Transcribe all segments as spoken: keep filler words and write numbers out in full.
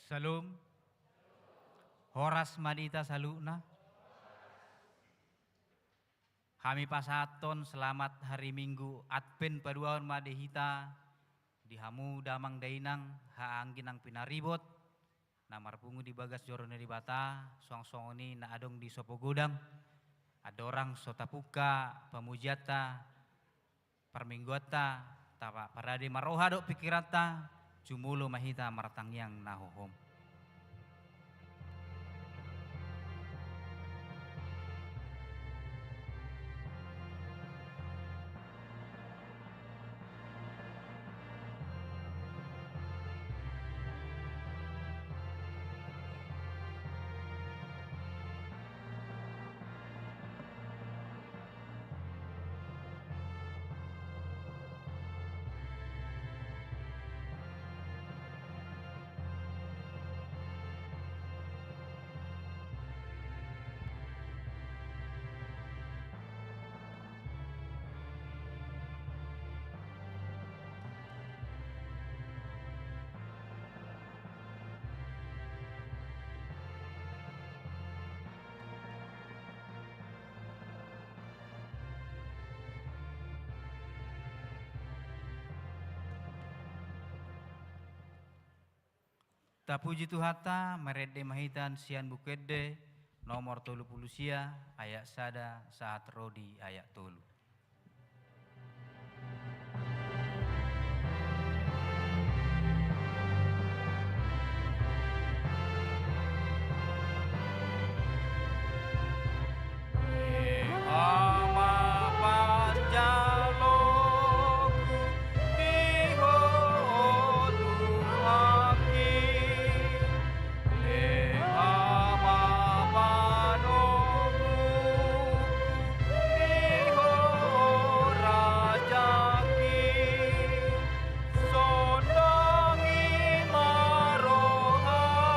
Shalom. Horas ma di hita saluhutna. Hami pasahathon selamat hari Minggu Advent paduahon ma di hita, di hamu damang dainang, haha anggi nang pinaribot, na marpungu di bagas joro ni Debata, suang songon i na adong di sopo godang, andorang so tapungka pamujianta, parmingguanta, taparade ma roha dohot pingkiranta, jumolo ma hita martangiang na hohom. Tapuji Tuhanta, marende ma hita sian Buku Ende nomor tolu pulu sia, ayat sada sahat ro di ayat tolu. Aha ma panjaloku di Ho Tuhanki? Aha ma panonguhonku di Ho Rajangki? Sondangi ma rohangku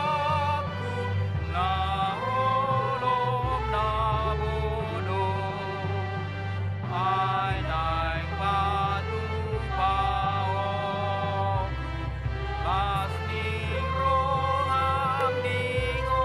na holom na bodo. Ai naeng patupahonku las ni roham di Ho.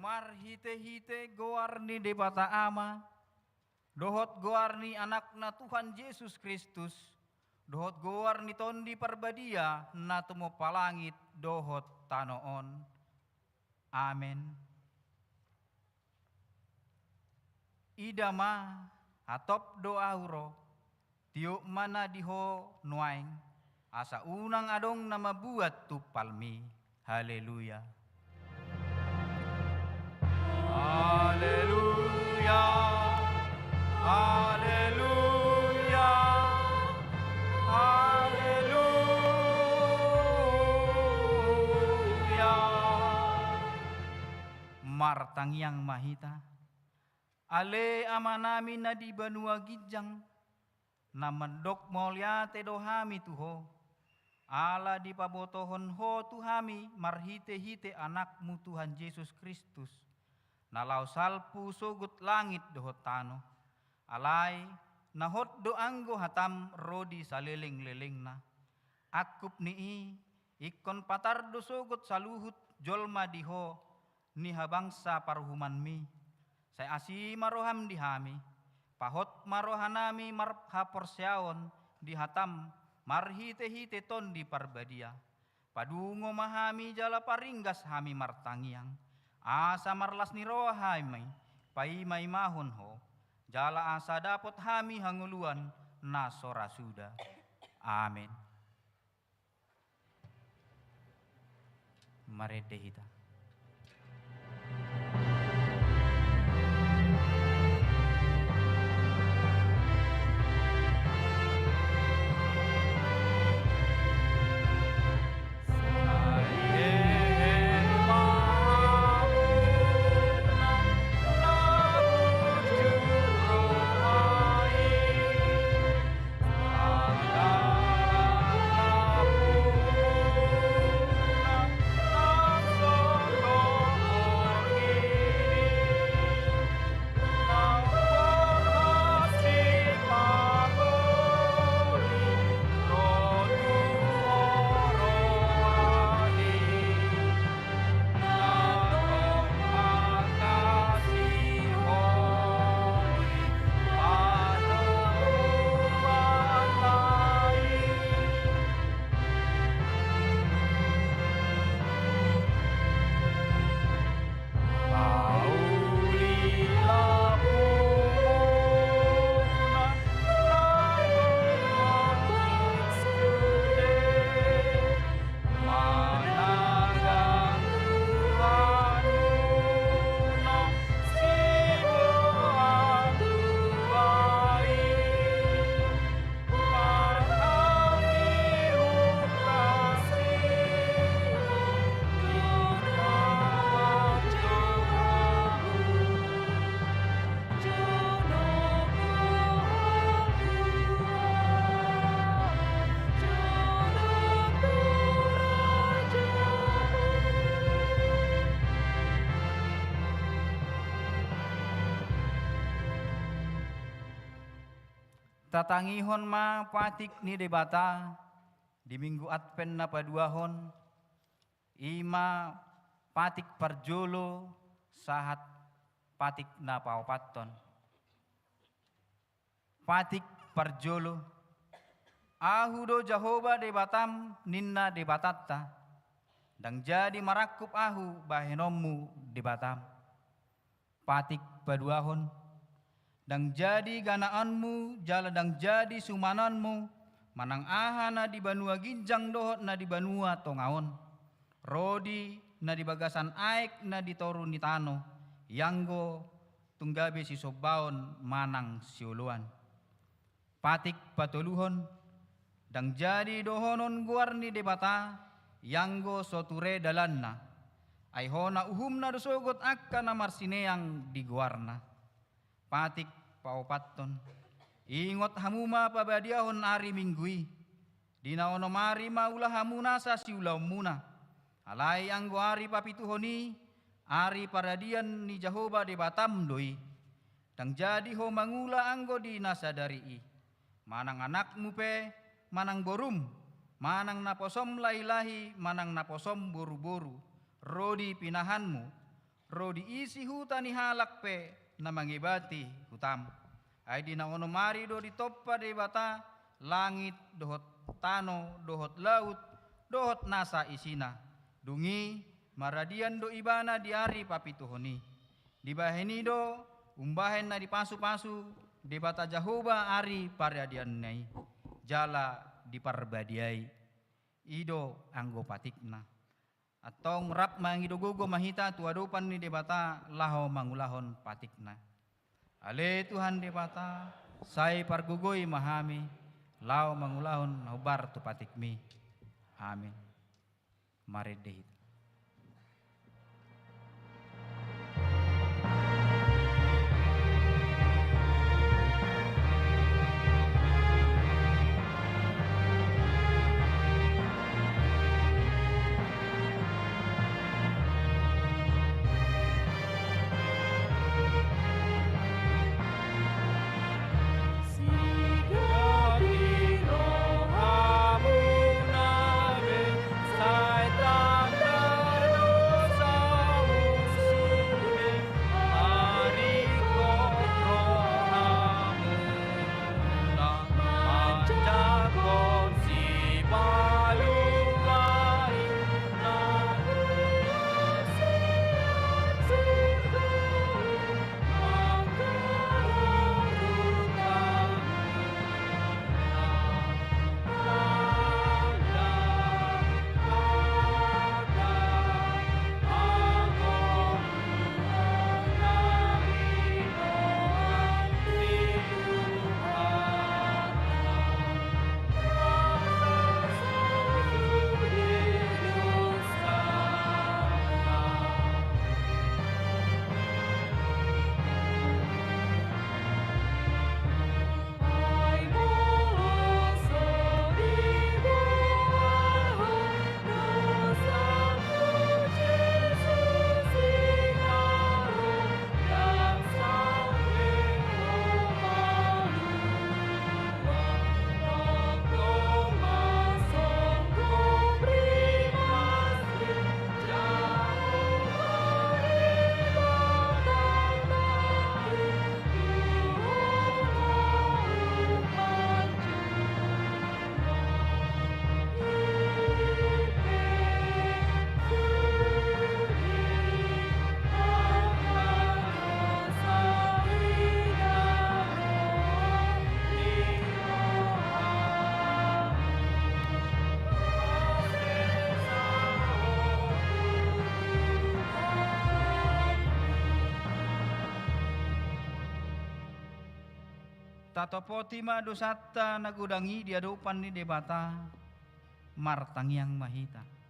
Marhitehite goar ni Debata Ama, dohot goar ni Anakna Tuhan Jesus Kristus, dohot goar ni Tondi Parbadia na tumompa langit dohot tano on. Amen. Ida ma, hatop do ahu ro, tiop ma na di ho nuaeng, asa unang adong na mambuat tumpalmi. Haleluya. Haleluya. Haleluya. Haleluya. Martangiang ma hita. Ale Amanami na di banua ginjang, na mandok mauliate do hami tu Ho, ala dipabotohon Ho tu hami marhitehite Anakmu Tuhan Jesus Kristus, na laho salpu sogot langit dohot tano. Alai na hot do anggo hataM ro di salelenglelengna. Angkup ni i, ingkon patar do sogot saluhut jolma di Ho, ni habangsa paruhumanMi. Sai asi ma rohaM di hami, pahot ma rohanami marhaporseaon di hataM marhitehite Tondi Parbadia. Padungo ma hami jala paringgas hami martangiang, asa marlas ni roha hami paimaimahon Ho, jala asa dapot hami hangoluan na so ra suda. Amen. Marende hita. Tatangihon ma patik ni Debata di Minggu Advent na paduahon, i ma patik parjolo sahat patik na paopathon. Patik parjolo. Ahu do Jahowa Debatam, ninna Debatanta. Ndang jadi marangkup ahu bahenonmu Debatam. Patik paduahon. Ndang jadi ganaanmu jala ndang jadi sumananmu, manang aha na di banua ginjang dohot na di banua tonga on, ro di na di bagasan aek na di toru ni tano, ianggo tung gabe sisombaon manang sioloan. Patik patoluhon. Ndang jadi dohonon goar ni Debata, ianggo so ture dalanna. Ai hona uhumna do sogot angka na marsineang di goarna. Patik paopathon. Ingot hamu ma pabadiahon ari Minggu i. Di na onom ari ma ula hamu nasa siulaonmuna. Alai anggo ari papituhon i, ari paradian ni Jahowa Debatam do i. Ndang jadi ho mangula anggo di na sadari i. Manang anakmu pe, manang borum, manang naposom lahilahi, manang naposom boruboru, ro di pinahanmu, ro di isi huta ni halak pe na mangebati hutam. Ai di na onom ari do ditompa Debata langit dohot tano dohot laut dohot nasa isina. Dung i maradian do ibana di ari papituhon i. Dibahen i do umbahen na dipasupasu Debata Jahowa ari paradianna i, jala diparbadiai. I do anggo patikna. Antong rap mangido gogo ma hita tu adopan ni Debata laho mangulahon patikna. Ale Tuhan Debata, sai pargogoi ma hami laho mangulahon na hombar tu patikmi. Amin. Marende hita. Tatopoti ma dosanta na godang i di adopan ni Debata. Martangiang ma hita.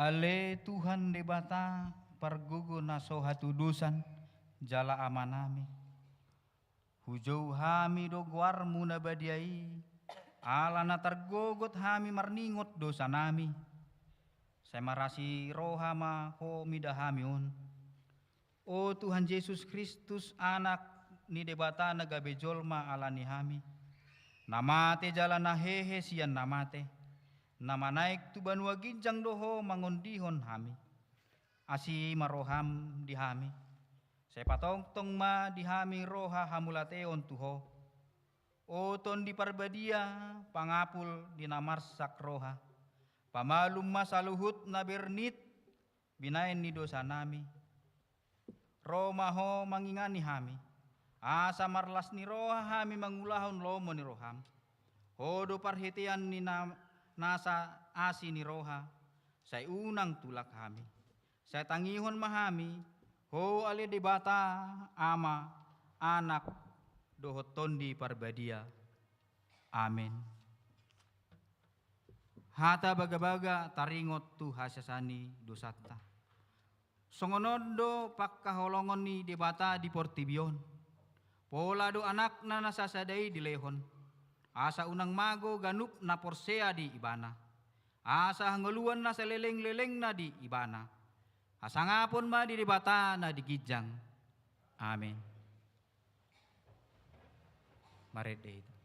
Ale Tuhan Debata, pargogo na so hatudosan, jala Amanami. Hujou hami do goarmu na badia i, ala na targogot hami marningot dosanami. Sai marasi roha ma Ho mida hami on. O Tuhan Jesus Kristus, Anak ni Debata na gabe jolma ala ni hami, na mate jala na hehe sian na mate, na manaek tu banua ginjang do Ho mangondihon hami. Asi ma roham di hami. Sai patongtong ma di hami roha hamauliateon tu Ho. O Tondi Parbadia, pangapul di na marsak roha, pamalum ma saluhut na bernit binahen ni dosanami. Ro ma Ho mangingani hami, asa marlas ni roha hami mangulahon lomo ni roham. Ho do parhitean ni na, nasa asi ni roha, sai unang tulak hami. Sai tangihon ma hami, Ho ale Debata, Ama, Anak, dohot Tondi Parbadia. Amen. Hata bagabaga taringot tu hasesaan ni dosanta. Songon on do pangkaholongon ni Debata di portibi on. Pola do Anakna na sasada i dilehon, asa unang mago ganup na porsea di Ibana, asa hangoluan na salelenglelengna di Ibana. Hasangapon ma di Debata na di ginjang. Amen. Marende hita.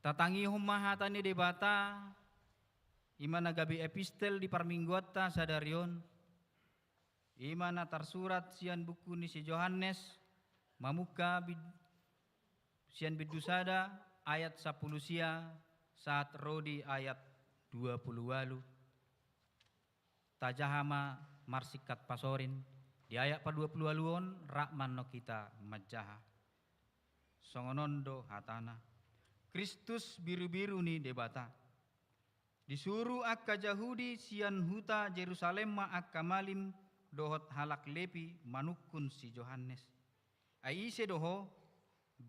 Tatangihon ma hata ni Debata, i ma na gabe epistel di parmingguanta sadari on, i ma na tarsurat sian buku ni si Johannes, mamungka bid-, sian bindu sada ayat sampulu sia sahat ro di ayat dua pulu ualu. Tajaha ma marsingkat pasorin, di ayat paduapuluualu on rap ma annon hita manjaha. Songon on do hatana: Kristus birubiru ni Debata. Disuru angka Jahudi sian huta Jerusalem ma angka malim dohot halak Lepi manungkun si Johannes. Ai ise do ho?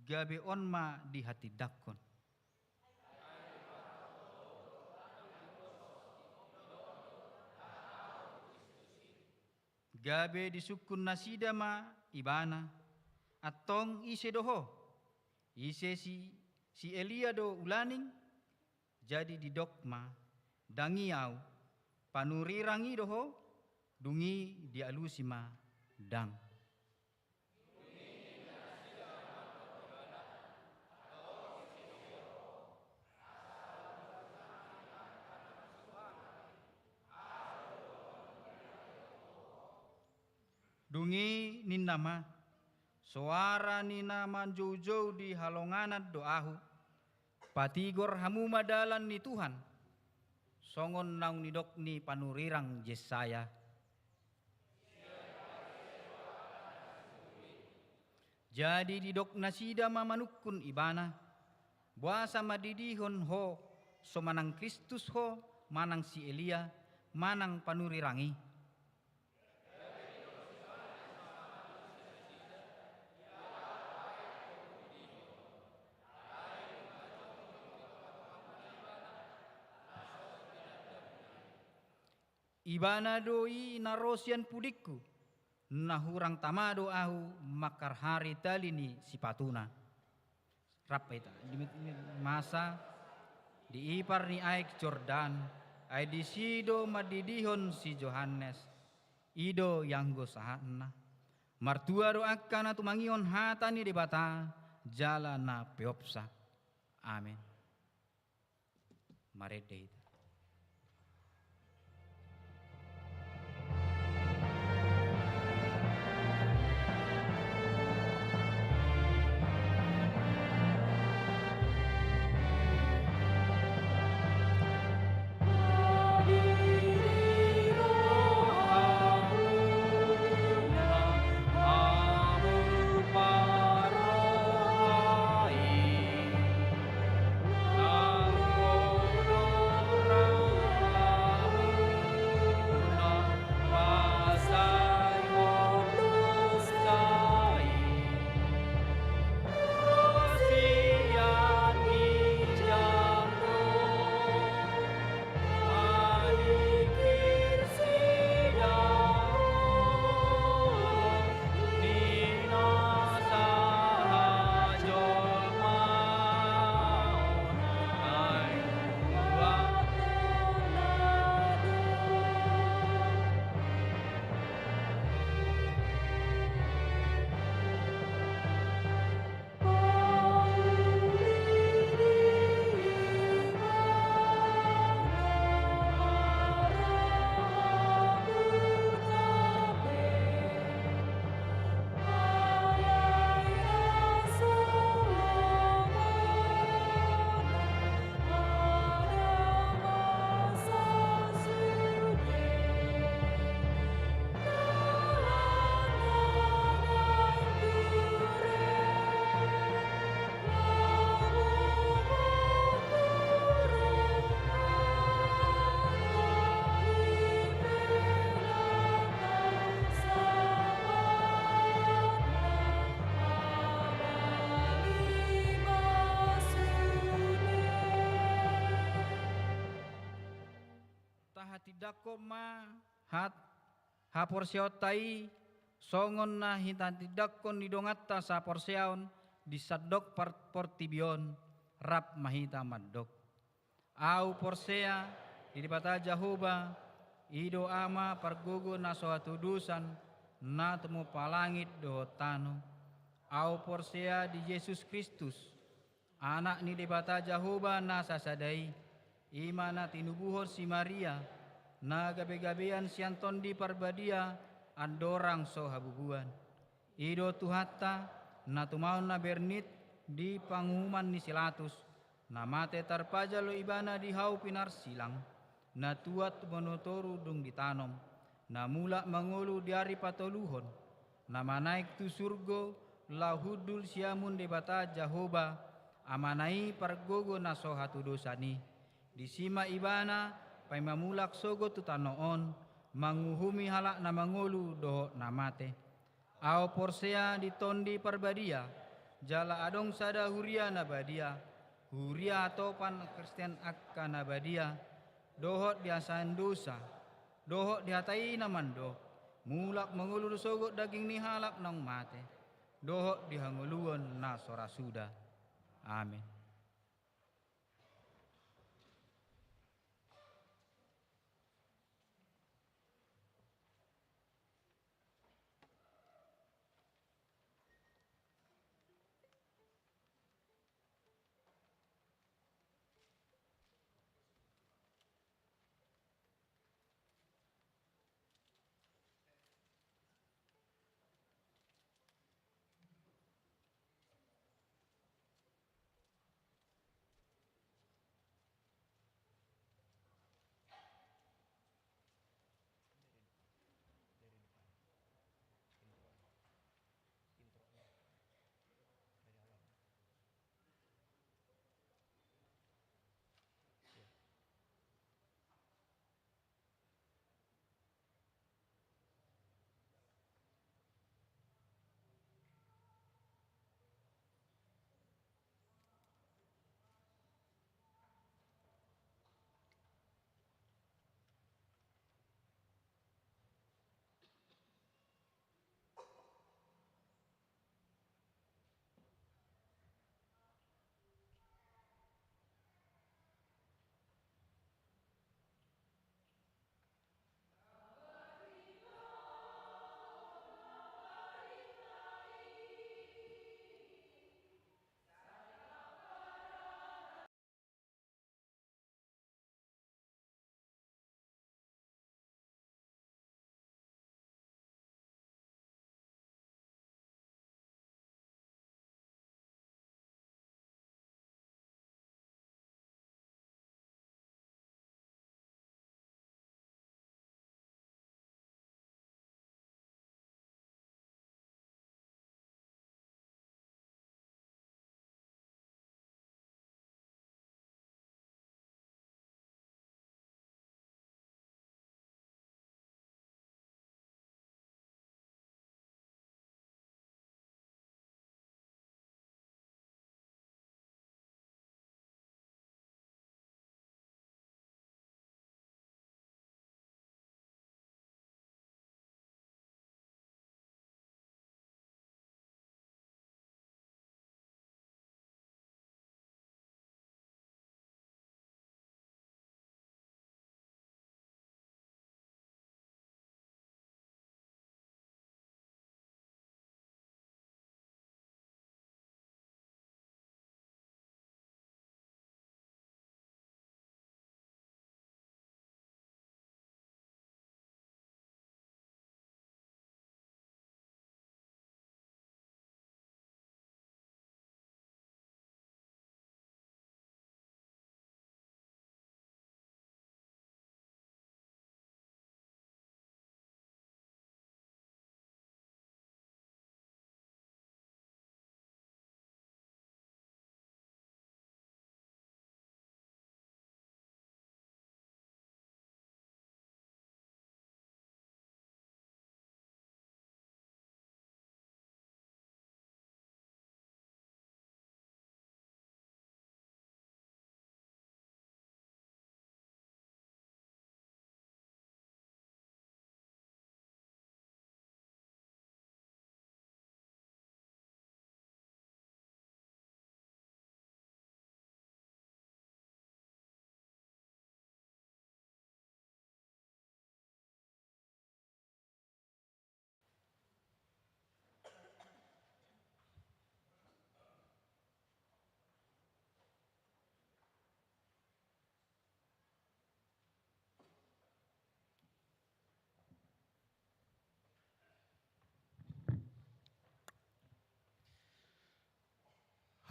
Gabe on ma dihatindangkon. Gabe disungkun nasida ma ibana: Antong ise do ho? Ise si, si Elia do ulaning? Jadi didok ma: Ndang i ahu. Panurirang i do ho? Dung i dialusi ma: Ndang. Dung i ninna ma: Soara ni na manjoujou di halonganan do ahu. Patigor hamu ma dalan ni Tuhan, songon naung nidok ni panurirang Jesaya. Jadi didok nasida ma manungkun ibana: Boasa mandidihon ho, so manang Kristus ho, manang si Elia, manang panurirang i? Ibana do i na ro sian pudingku, na hurang tama do ahu mangkarhari tali ni sipatuna. Rap hita. Di met-, met-, masa di ipar ni aek Jordan, ai disi do mandidihon si Johannes, i do ianggo sahatna. Martua do angka na tumangihon hata ni Debata, jala na peopsa. Amen. Marende hita. Tahatindangkon ma hat-, haporseaonta i, songon na hitahatindangkon ni donganta saporseaon di sandok par-, portibi on, rap ma hita mandok. Ahu porsea di Debata Jahowa, i do Ama pargogo na so hatodosan, na tumompa langit dohot tano. Ahu porsea di Jesus Kristus, Anak ni Debata Jahowa na sasada i, i ma na tinubuhon si Maria, na gabegabean sian Tondi Parbadia, andorang so habubuan. I do Tuhanta, na tumaon na bernit di panguhuman ni si Latus, na mate tarpajal do Ibana di hau pinarsilang, na tuat tu banua toru dung ditanom, na mulak mangolu di ari patoluhon, na manaek tu surgo, laho hundul siamun Debata Jahowa, Amana i pargogo na so hatodosan i. Disi ma Ibana, paima mulak sogot tu tano on, manguhumi halak na mangolu dohot na mate. Ahu porsea di Tondi Parbadia, jala adong sada huria na badia, huria hatopan Kristen angka na badia, dohot di hasesaan dosa, dohot di hata i na mandok, mulak mangolu do sogot daging ni halak naung mate, dohot di hangoluan na so ra suda. Amen.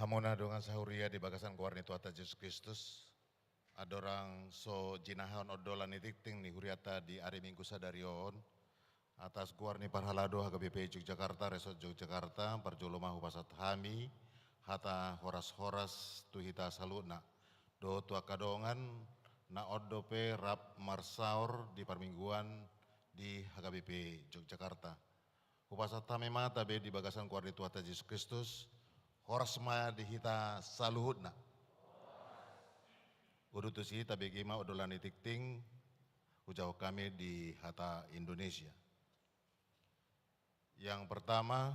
Muna dongan sahuria di bagasan goar ni Tuhanta Jesus Kristus, andorang so jinahahon ondolan ni tingting ni hurianta di ari Minggu sadari on, atas goar ni parhalado H K B P Yogyakarta, Resort Yogyakarta, parjolo ma hupasahat hami hata horas-horas tu hita saluhutna dohot tu angka dongan na on dope rap marsaor di parmingguan di H K B P Yogyakarta. Hupasahat hami ma tabe di bagasan goar ni Tuhanta Jesus Kristus, horas ma di hita saluhutna. Uduti si tabege ma ondolan ni tingting, hujahahon hami di hata Indonesia. Yang pertama,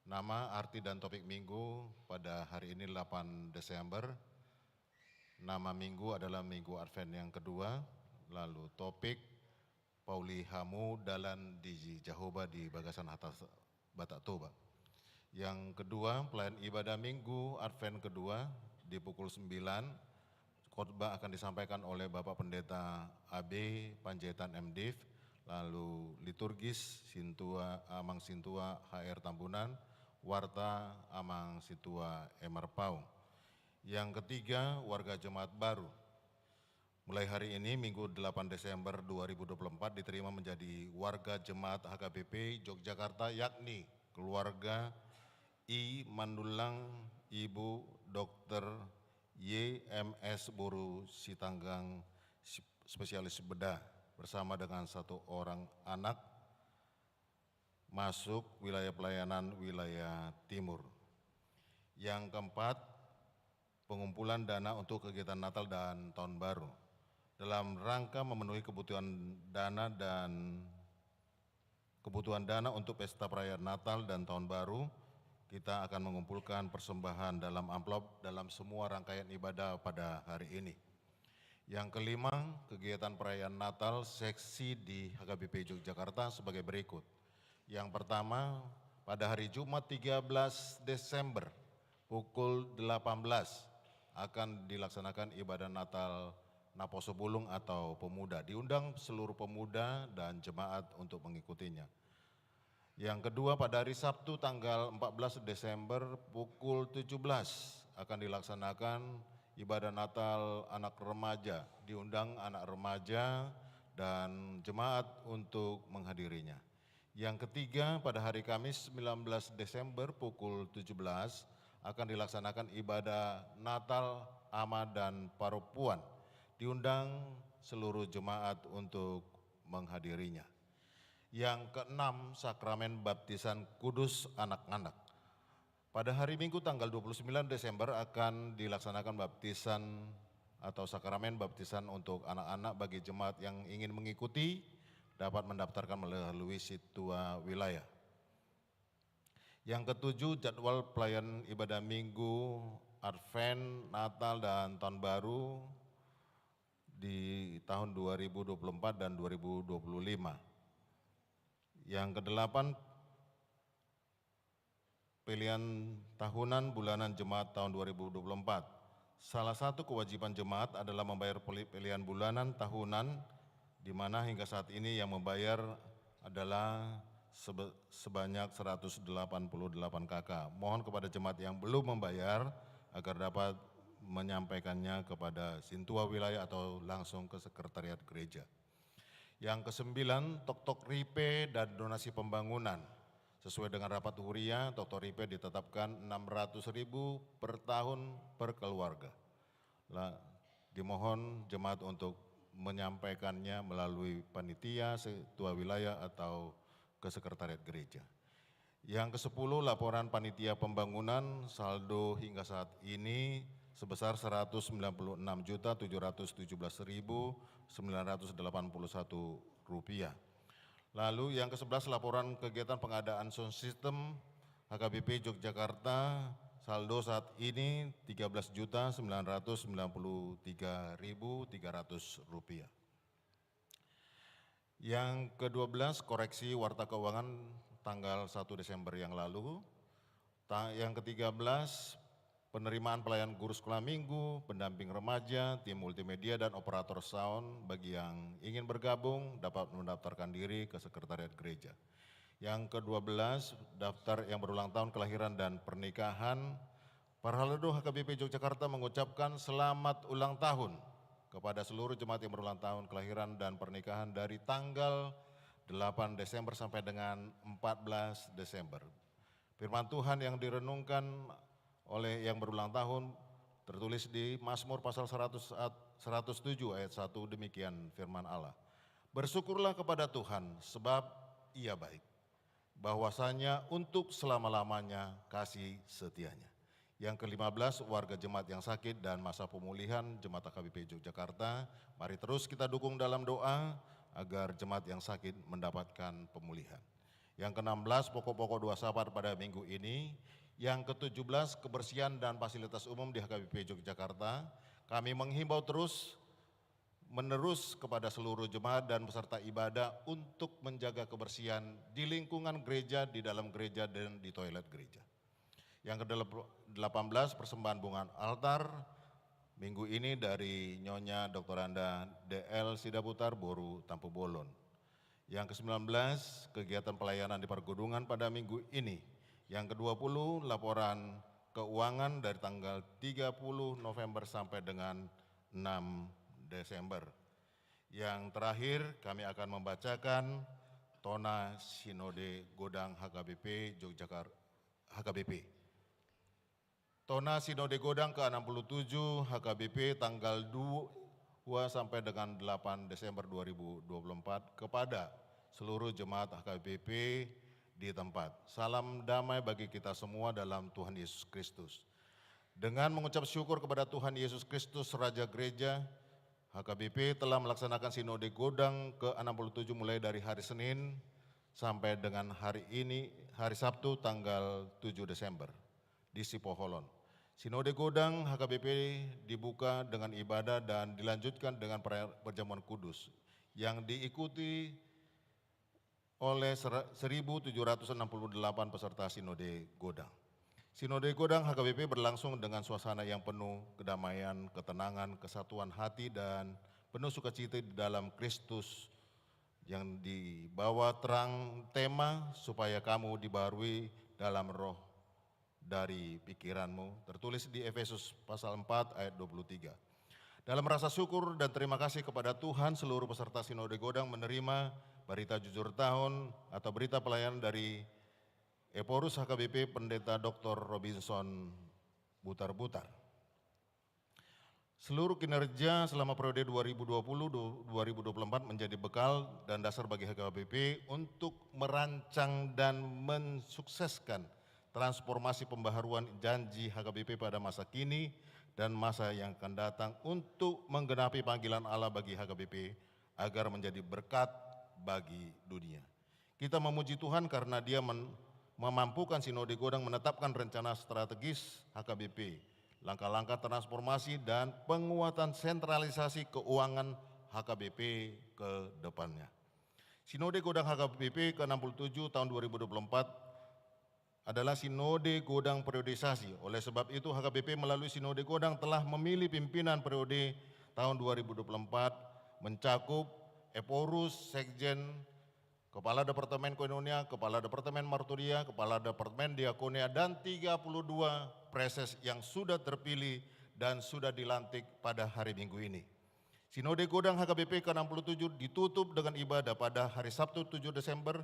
nama, arti, dan topik Minggu pada hari ini, delapan Desember. Nama Minggu adalah Minggu Advent yang kedua, lalu topik, Pauli hamu dalan di Jahowa di bagasan hata Batak Toba. Yang kedua, pelayan ibadah Minggu Advent kedua di pukul sembilan. Khotbah akan disampaikan oleh Bapak Pendeta A B Panjaitan M Div, lalu liturgis Sintua, Amang Sintua H R Tambunan, warta Amang Sintua M R Paung. Yang ketiga, warga jemaat baru. Mulai hari ini, Minggu delapan Desember dua ribu dua puluh empat, diterima menjadi warga jemaat H K B P Yogyakarta, yakni keluarga I Mandulang, Ibu Dokter Y M S Boru Sitanggang, sp-, spesialis bedah, bersama dengan satu orang anak, masuk wilayah pelayanan wilayah timur. Yang keempat, pengumpulan dana untuk kegiatan Natal dan Tahun Baru. Dalam rangka memenuhi kebutuhan dana dan kebutuhan dana untuk pesta perayaan Natal dan Tahun Baru, kita akan mengumpulkan persembahan dalam amplop dalam semua rangkaian ibadah pada hari ini. Yang kelima, kegiatan perayaan Natal seksi di H K B P Yogyakarta sebagai berikut. Yang pertama, pada hari Jumat tiga belas Desember pukul delapan belas akan dilaksanakan ibadah Natal Naposobulung atau pemuda. Diundang seluruh pemuda dan jemaat untuk mengikutinya. Yang kedua, pada hari Sabtu tanggal empat belas Desember pukul tujuh belas akan dilaksanakan ibadah Natal anak remaja. Diundang anak remaja dan jemaat untuk menghadirinya. Yang ketiga, pada hari Kamis sembilan belas Desember pukul tujuh belas akan dilaksanakan ibadah Natal Ama dan Parompuan. Diundang seluruh jemaat untuk menghadirinya. Yang keenam, sakramen baptisan kudus anak-anak. Pada hari Minggu tanggal dua puluh sembilan Desember akan dilaksanakan baptisan atau sakramen baptisan untuk anak-anak. Bagi jemaat yang ingin mengikuti, dapat mendaftarkan melalui Sintua Wilayah. Yang ketujuh, jadwal pelayan ibadah Minggu, Advent, Natal, dan Tahun Baru di tahun dua ribu dua puluh empat dan dua ribu dua puluh lima. Yang kedelapan, pilihan tahunan bulanan jemaat tahun dua ribu dua puluh empat. Salah satu kewajiban jemaat adalah membayar peli-, pilihan bulanan tahunan, di mana hingga saat ini yang membayar adalah sebe-, sebanyak seratus delapan puluh delapan K K. Mohon kepada jemaat yang belum membayar agar dapat menyampaikannya kepada Sintua Wilayah atau langsung ke sekretariat gereja. Yang kesembilan, toktok ripe dan donasi pembangunan. Sesuai dengan rapat huria, toktok ripe ditetapkan enam ratus ribu per tahun per keluarga. La-, dimohon jemaat untuk menyampaikannya melalui panitia, Sintua Wilayah, atau ke sekretariat gereja. Yang kesepuluh, laporan panitia pembangunan, saldo hingga saat ini sebesar seratus sembilan puluh enam juta tujuh ratus tujuh belas ribu sembilan ratus delapan puluh satu rupiah. Lalu yang kesebelas, laporan kegiatan pengadaan sound system H K B P Yogyakarta, saldo saat ini tiga belas juta sembilan ratus sembilan puluh tiga ribu tiga ratus rupiah. Yang kedua belas, koreksi warta keuangan tanggal satu Desember yang lalu. Ta-, yang ketiga belas, penerimaan pelayan guru sekolah minggu, pendamping remaja, tim multimedia, dan operator sound. Bagi yang ingin bergabung, dapat mendaftarkan diri ke sekretariat gereja. Yang kedua belas, daftar yang berulang tahun kelahiran dan pernikahan, Parhalado, H K B P Yogyakarta mengucapkan selamat ulang tahun kepada seluruh jemaat yang berulang tahun kelahiran dan pernikahan dari tanggal delapan Desember sampai dengan empat belas Desember. Firman Tuhan yang direnungkan oleh yang berulang tahun tertulis di Mazmur pasal seratus, seratus tujuh ayat satu, demikian firman Allah. Bersyukurlah kepada Tuhan, sebab Ia baik. Bahwasanya untuk selama-lamanya kasih setianya. Yang kelima belas, warga jemaat yang sakit dan masa pemulihan jemaat H K B P Yogyakarta. Mari terus kita dukung dalam doa agar jemaat yang sakit mendapatkan pemulihan. Yang keenam belas, pokok-pokok doa syafaat pada minggu ini. Yang ketujuh belas, kebersihan dan fasilitas umum di H K B P Yogyakarta. Kami menghimbau terus menerus kepada seluruh jemaat dan peserta ibadah untuk menjaga kebersihan di lingkungan gereja, di dalam gereja, dan di toilet gereja. Yang kedelapan belas, persembahan bunga altar minggu ini dari Nyonya Doktoranda D L Sidabutar, Boru Tampubolon. Yang kesembilan belas, kegiatan pelayanan di pergunungan pada minggu ini. Yang kedua puluh, laporan keuangan dari tanggal tiga puluh November sampai dengan enam Desember. Yang terakhir, kami akan membacakan Tona Sinode Godang H K B P Yogyakarta, H K B P. Tona Sinode Godang ke enam puluh tujuh H K B P tanggal dua sampai dengan delapan Desember dua ribu dua puluh empat kepada seluruh jemaat H K B P di tempat. Salam damai bagi kita semua dalam Tuhan Yesus Kristus. Dengan mengucap syukur kepada Tuhan Yesus Kristus, Raja Gereja, H K B P telah melaksanakan Sinode Godang ke enam puluh tujuh mulai dari hari Senin sampai dengan hari ini, hari Sabtu, tanggal tujuh Desember, di Sipoholon. Sinode Godang H K B P dibuka dengan ibadah dan dilanjutkan dengan perayaan perjamuan kudus yang diikuti oleh sera-, seribu tujuh ratus enam puluh delapan peserta Sinode Godang. Sinode Godang H K B P berlangsung dengan suasana yang penuh kedamaian, ketenangan, kesatuan hati, dan penuh sukacita di dalam Kristus yang dibawa terang tema supaya kamu dibarui dalam roh dari pikiranmu, tertulis di Efesus pasal empat ayat dua puluh tiga. Dalam rasa syukur dan terima kasih kepada Tuhan, seluruh peserta Sinode Godang menerima berita jujur tahun atau berita pelayanan dari Ephorus H K B P Pendeta Doktor Robinson Butarbutar. Seluruh kinerja selama periode dua ribu dua puluh dua ribu dua puluh empat menjadi bekal dan dasar bagi H K B P untuk merancang dan mensukseskan transformasi pembaharuan janji H K B P pada masa kini dan masa yang akan datang untuk menggenapi panggilan Allah bagi H K B P agar menjadi berkat bagi dunia. Kita memuji Tuhan karena Dia men-, memampukan Sinode Godang menetapkan rencana strategis H K B P, langkah-langkah transformasi dan penguatan sentralisasi keuangan H K B P ke depannya. Sinode Godang H K B P ke enam puluh tujuh tahun dua ribu dua puluh empat adalah Sinode Godang periodisasi. Oleh sebab itu, H K B P melalui Sinode Godang telah memilih pimpinan periode tahun dua ribu dua puluh empat mencakup Ephorus, Sekjen, Kepala Departemen Koinonia, Kepala Departemen Marturia, Kepala Departemen Diakonia, dan tiga puluh dua praeses yang sudah terpilih dan sudah dilantik pada hari Minggu ini. Sinode Godang H K B P ke enam puluh tujuh ditutup dengan ibadah pada hari Sabtu tujuh Desember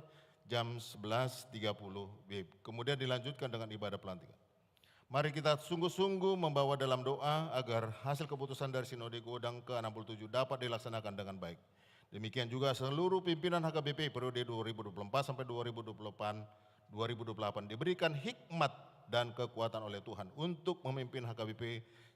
jam sebelas tiga puluh W I B. Kemudian dilanjutkan dengan ibadah pelantikan. Mari kita sungguh-sungguh membawa dalam doa agar hasil keputusan dari Sinode Godang ke enam puluh tujuh dapat dilaksanakan dengan baik. Demikian juga seluruh pimpinan H K B P periode dua ribu dua puluh empat sampai dua ribu dua puluh delapan, dua ribu dua puluh delapan diberikan hikmat dan kekuatan oleh Tuhan untuk memimpin H K B P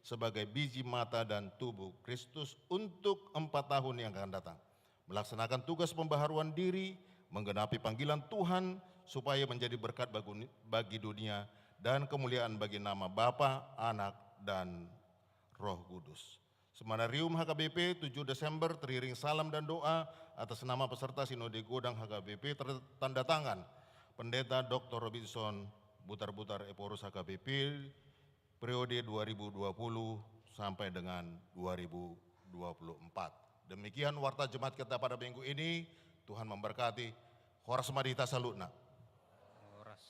sebagai biji mata dan tubuh Kristus untuk empat tahun yang akan datang. Melaksanakan tugas pembaharuan diri, menggenapi panggilan Tuhan, supaya menjadi berkat bagu-, bagi dunia dan kemuliaan bagi nama Bapa, Anak, dan Roh Kudus. Seminarium H K B P tujuh Desember teriring salam dan doa atas nama peserta Sinode Godang H K B P ter-, tanda tangan Pendeta Doktor Robinson Butarbutar, Ephorus H K B P, periode dua ribu dua puluh sampai dengan dua ribu dua puluh empat. Demikian warta Jumat kita pada minggu ini. Tuhan memberkati. Horas ma di hita saluhutna. Horas.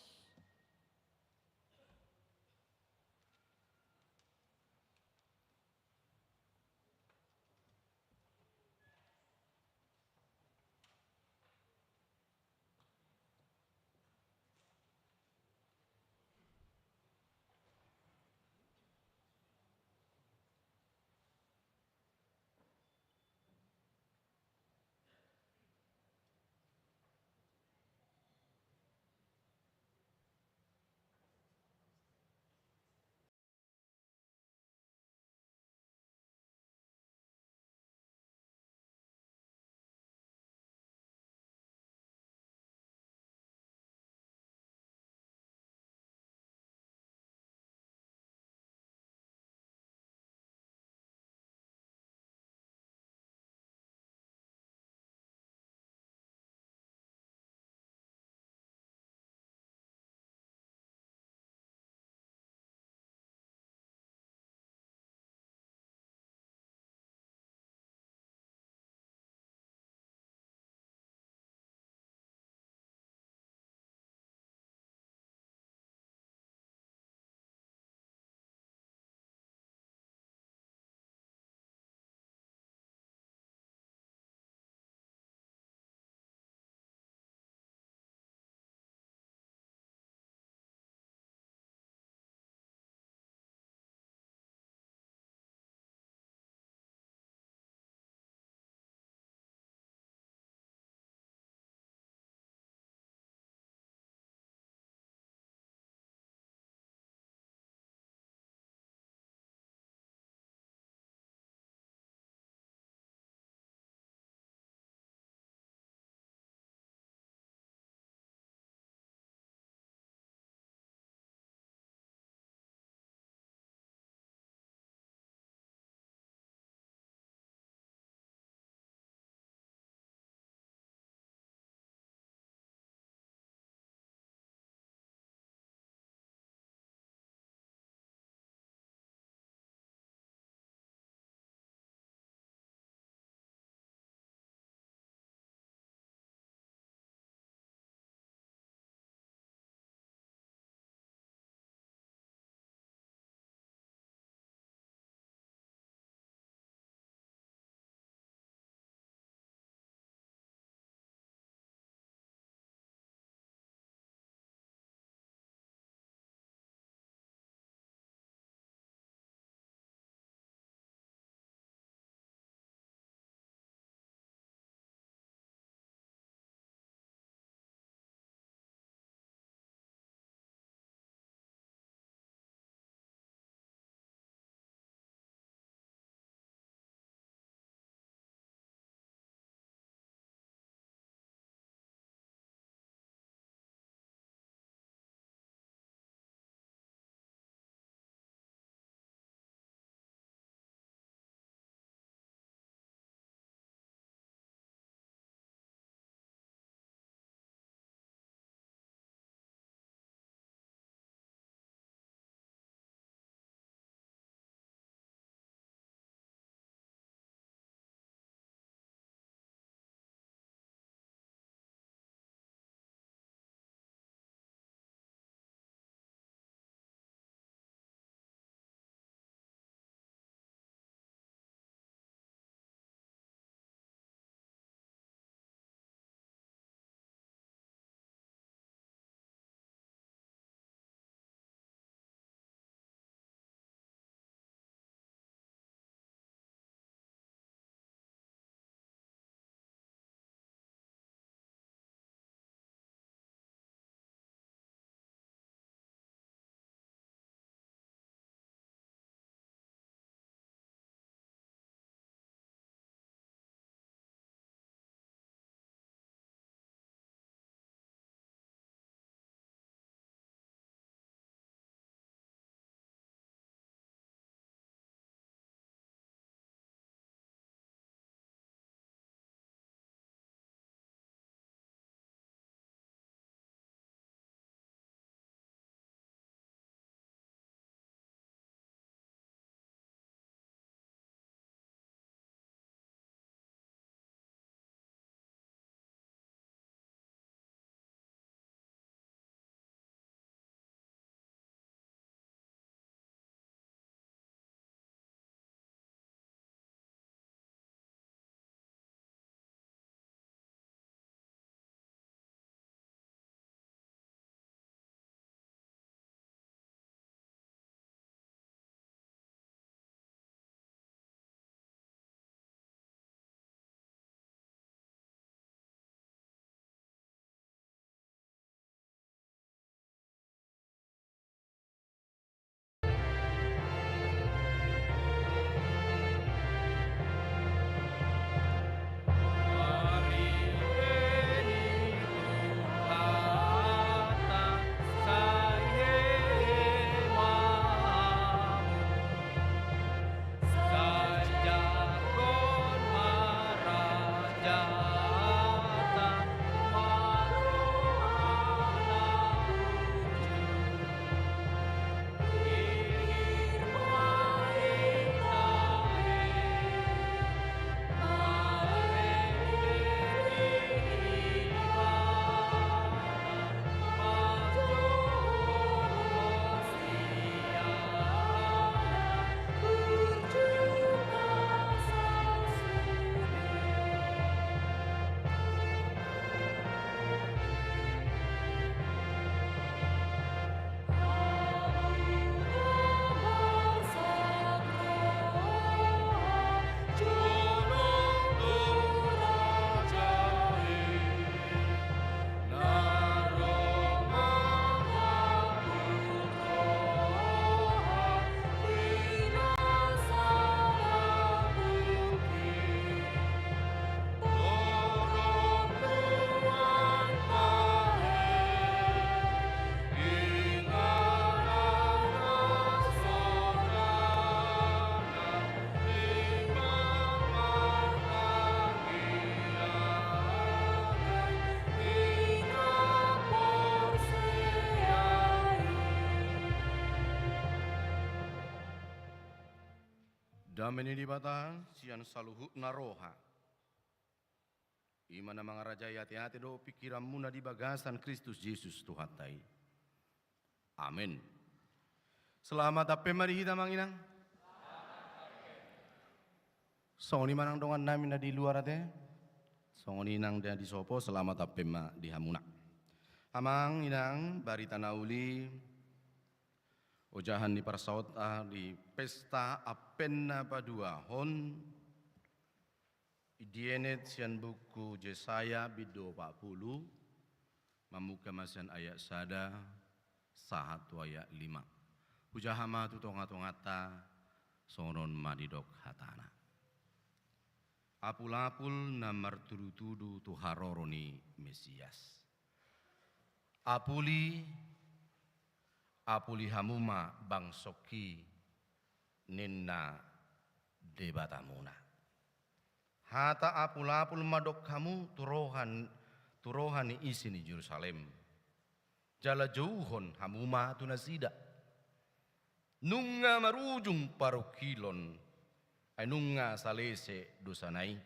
Dame ni Debata sian saluhutna roha, i ma na mangarajai ateate dohot pingkiranmuna di bagasan Kristus Jesus Tuhanta i. Amen. Selamat hape ma di hita, Amang Inang. Songon i ma nang dongannami na di luar ate. Songon i nang na di sopo, selamat hape ma di hamuna. Amang Inang, barita na uli ojahan ni parsaotta di Pesta Advent na paduahon, dienet sian buku Jesaya bindu opat pulu, mamungka ma sian ayat sada sahat tu ayat lima. Hujaha ma tu tongatonganta, songon on ma didok hatana. Apulapul na martudutudu tu haroro ni Mesias. Apuli, apuli hamu ma bangsongki, ninna Debatamuna. Hata apulapul mandok hamu tu roha n-, tu roha ni isi ni Jerusalem. Jala jouhon hamu ma tu nasida. Nunga marujung parungkilon, ai nunga salese dosana i.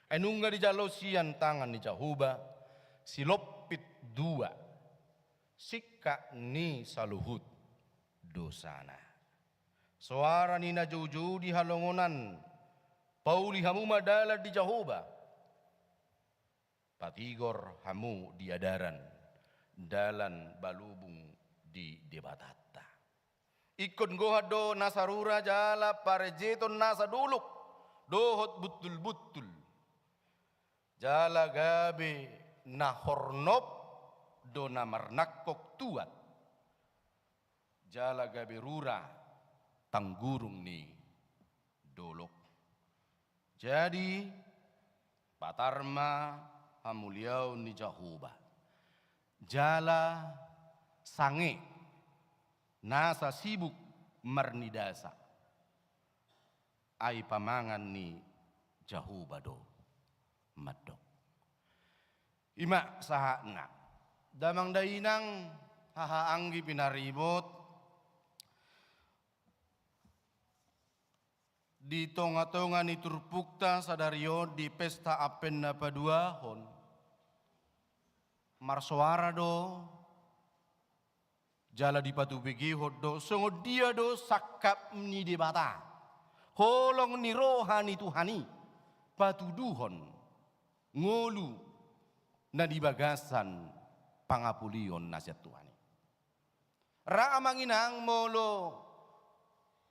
Ai nunga dijalo sian tangan ni Jahowa silompit dua singkat ni saluhut dosana. Soara ni na joujou di halongonan, pauli hamu ma dalan di Jahowa. Patigor hamu di adaran, dalan balubung di Debatanta. Ingkon gohan do nasa rura jala parejeton nasa dolok dohot buntulbuntul. Jala gabe na hornop do na marnangkok tuat. Jala gabe rura tanggurung ni dolok. Jadi, patar ma hamuliaon ni Jahowa. Jala sange nasa sibuk marnidasa. Ai pamangan ni Jahowa do mandok. I ma sahatna. Damang dainang, haha anggi pinaribot, di tongatonga ni turpukta sadari on di Pesta Advent na paduahon, marsoara do jala dipatubegehon do songon dia do sangkap ni Debata, holong ni roha ni Tuhan i patuduhon ngolu na di bagasan pangapulion na sian Tuhan i. Ra amang inang, molo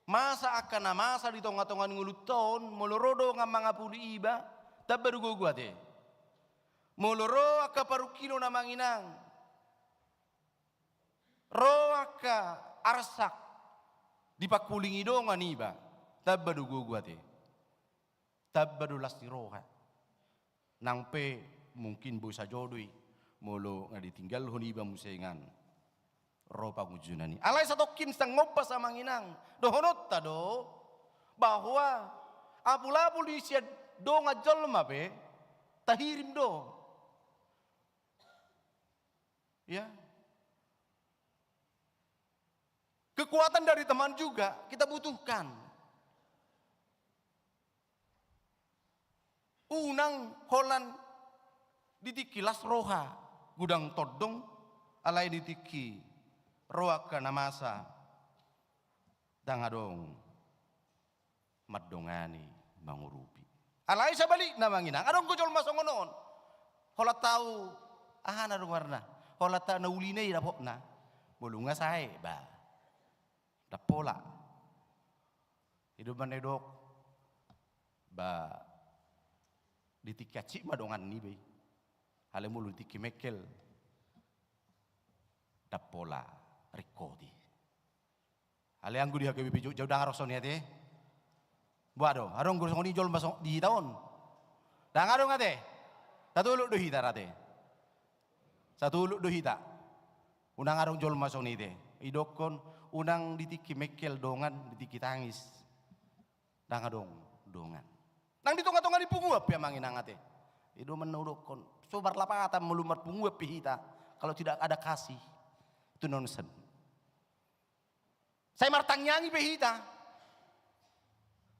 masa angka na masa di tongatonga ni ngolunta on, molo ro dongan mangapuli iba, tamba do gogo ate. Molo ro angka parungkilon amang inang, ro angka arsak dipangkulingi dongan iba, tamba do gogo ate. Tamba do las ni roha. Nang pe mungkin boi sajo do i, molo nga ditinggalhon iba muse ingan, ro pangunjunan i. Alai satongkin sanggombas amang inang, dohononta do bahwa apulapul ni sian dongan jolma pe tahirim do. Ya. Kekuatan dari teman juga kita butuhkan. Unang holan di tingki las roha, godang tondong, alai di tingki ro angka na masa, ndang adong mandongani, mangurupi. Alai sabalikna amang inang, adong do jolma songon on. Holan tau, aha na goarna, holan tau na ulina i dapotna. Molo nga sae, ba, ndang pola. I do umbahen na didok, ba, di tingki hansit ma dongan niba i. Alai molo di tingki mengkel, ndang pola ringkot i. Alai anggo di H K B P Jogja ndang adong songon i ate. Boha do, adong do songon i jolma song-, di hita on? Ndang adong ate. Satolop do hita ra ate. Satolop do hita. Unang adong jolma songon i ate. Idokkon, unang di tingki mengkel dongan, di tingki tangis ndang adong dongan. Nang di tongatonga ni punguan pe amang inang ate. I do umbahen na hudokkon, so marlapatan molo marpunguan pe hita, kalau tidak ada kasih, itu nonsens. Sai martangiangi pe hita,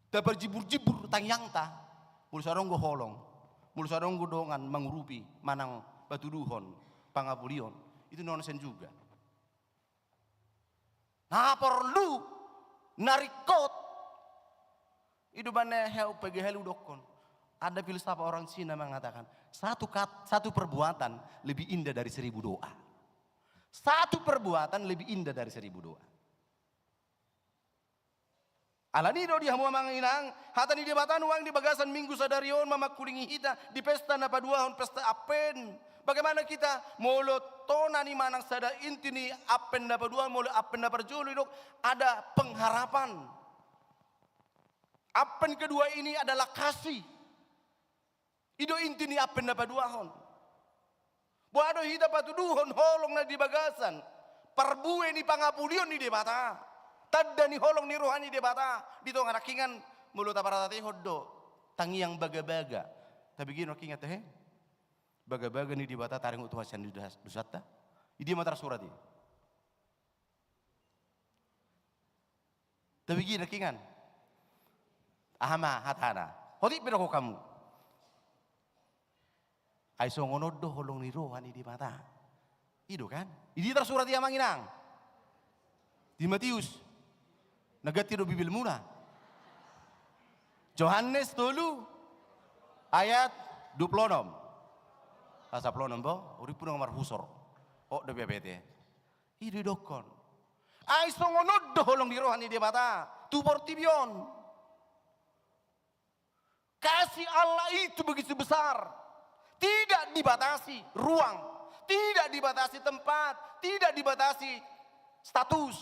Taparjimbur-jimbur tangiangta, molo so adong do holong, molo so adong do dongan mangurupi manang patuduhon, pangapulion, itu nonsense juga. Na porlu, na ringkot. I do umbahen na hea umpagiahi haludokkon. Ada filsafat orang Cina mengatakan, satu kat-, satu perbuatan lebih indah dari seribu doa. Satu perbuatan lebih indah dari seribu doa. Alani do di hamu amang inang, hata ni Debata nuaeng di bagasan Minggu sadari on mamangkulingi hita di pesta na paduahon, pesta Advent. Bagaimana kita molo tona ni manang sada inti ni Advent na paduahon, molo Advent na parjolo didok, ada pengharapan. Advent kedua ini adalah kasih. I do inti ni Advent na paduahon. Boha do hita patuduhon holong na di bagasan parbue ni pangapulion ni Debata, tanda ni holong ni roha ni Debata di tonga nangkingan. Molo taparatehon do tangiang bagabaga, tabege nangkingan, he, bagabaga ni Debata taringot Tuhan sian dos-, dosanta. I dia ma tarsurat i? Tabege nangkingan. Aha ma hatana? Otik pe do hamu. Ai songon on do holong ni roha ni Debata. I do kan? I dia tarsurat i amang inang? Di Matius. Na ganti do Bibelmuna. Johannes tolu ayat dua pulu onom. Asa pulu onom bo, urippu nunga marhusor. O, do biapete. I do didokkon. Ai songon on do holong ni roha ni Debata tu portibi on. Kasih Allah itu begitu besar. Tidak dibatasi ruang, tidak dibatasi tempat, tidak dibatasi status.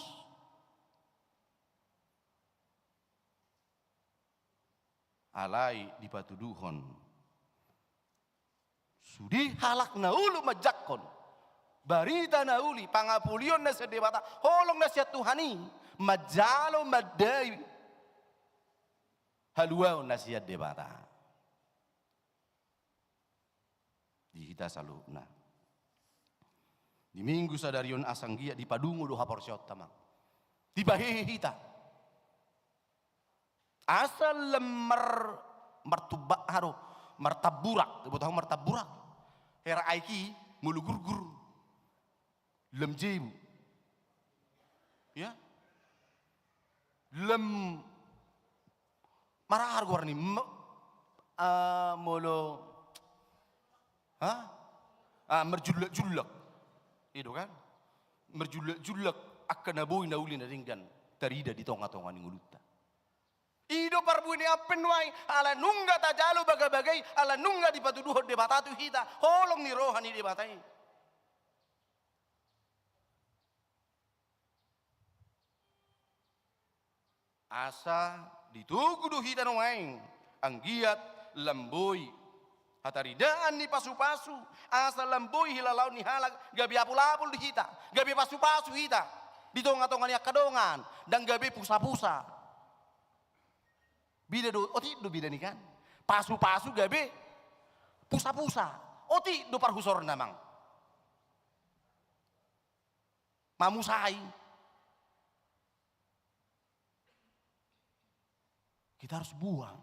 Alai dipatuduhon sude halak na olo manjangkon barita na uli, pangapulion na sian Debata, holong na sian Tuhan i, manjalo mandai haluaon na sian Debata. Di hita saluhutna. Di Minggu sadari on asa anggiat dipadungo do haporseaonta, amang. Dipahehe hita. Asa lam mar-, martumbak, aha do, martamburak, diboto hamu martamburak? Hera aek i molo gurgur, lam jebu. Ya? Lam, mar aha goarna i, me-, eh, molo, ha? Ah, marjullak-jullak. I do kan? Marjullak-jullak angka na boi na uli na denggan tarida di tonga-tonga ni ngolunta. I do parbue ni Advent nuaeng, ala nunga tajalo bagabaga i, ala nunga dipatuduhon Debata tu hita holong ni roha ni Debata i. Asa ditogu do hita nuaeng, anggiat lam boi hataridaan ni pasu-pasu, asa lam boi hilalaon ni halak gabe apul-apul di hita, gabe pasu-pasu hita di tonga-tonga ni angka dongan, ndang gabe pusa-pusa. Beda do, otik do beda ni kan? Pasu-pasu gabe pusa-pusa. Otik do parhusorna, amang. Mamusai. Kita harus buang.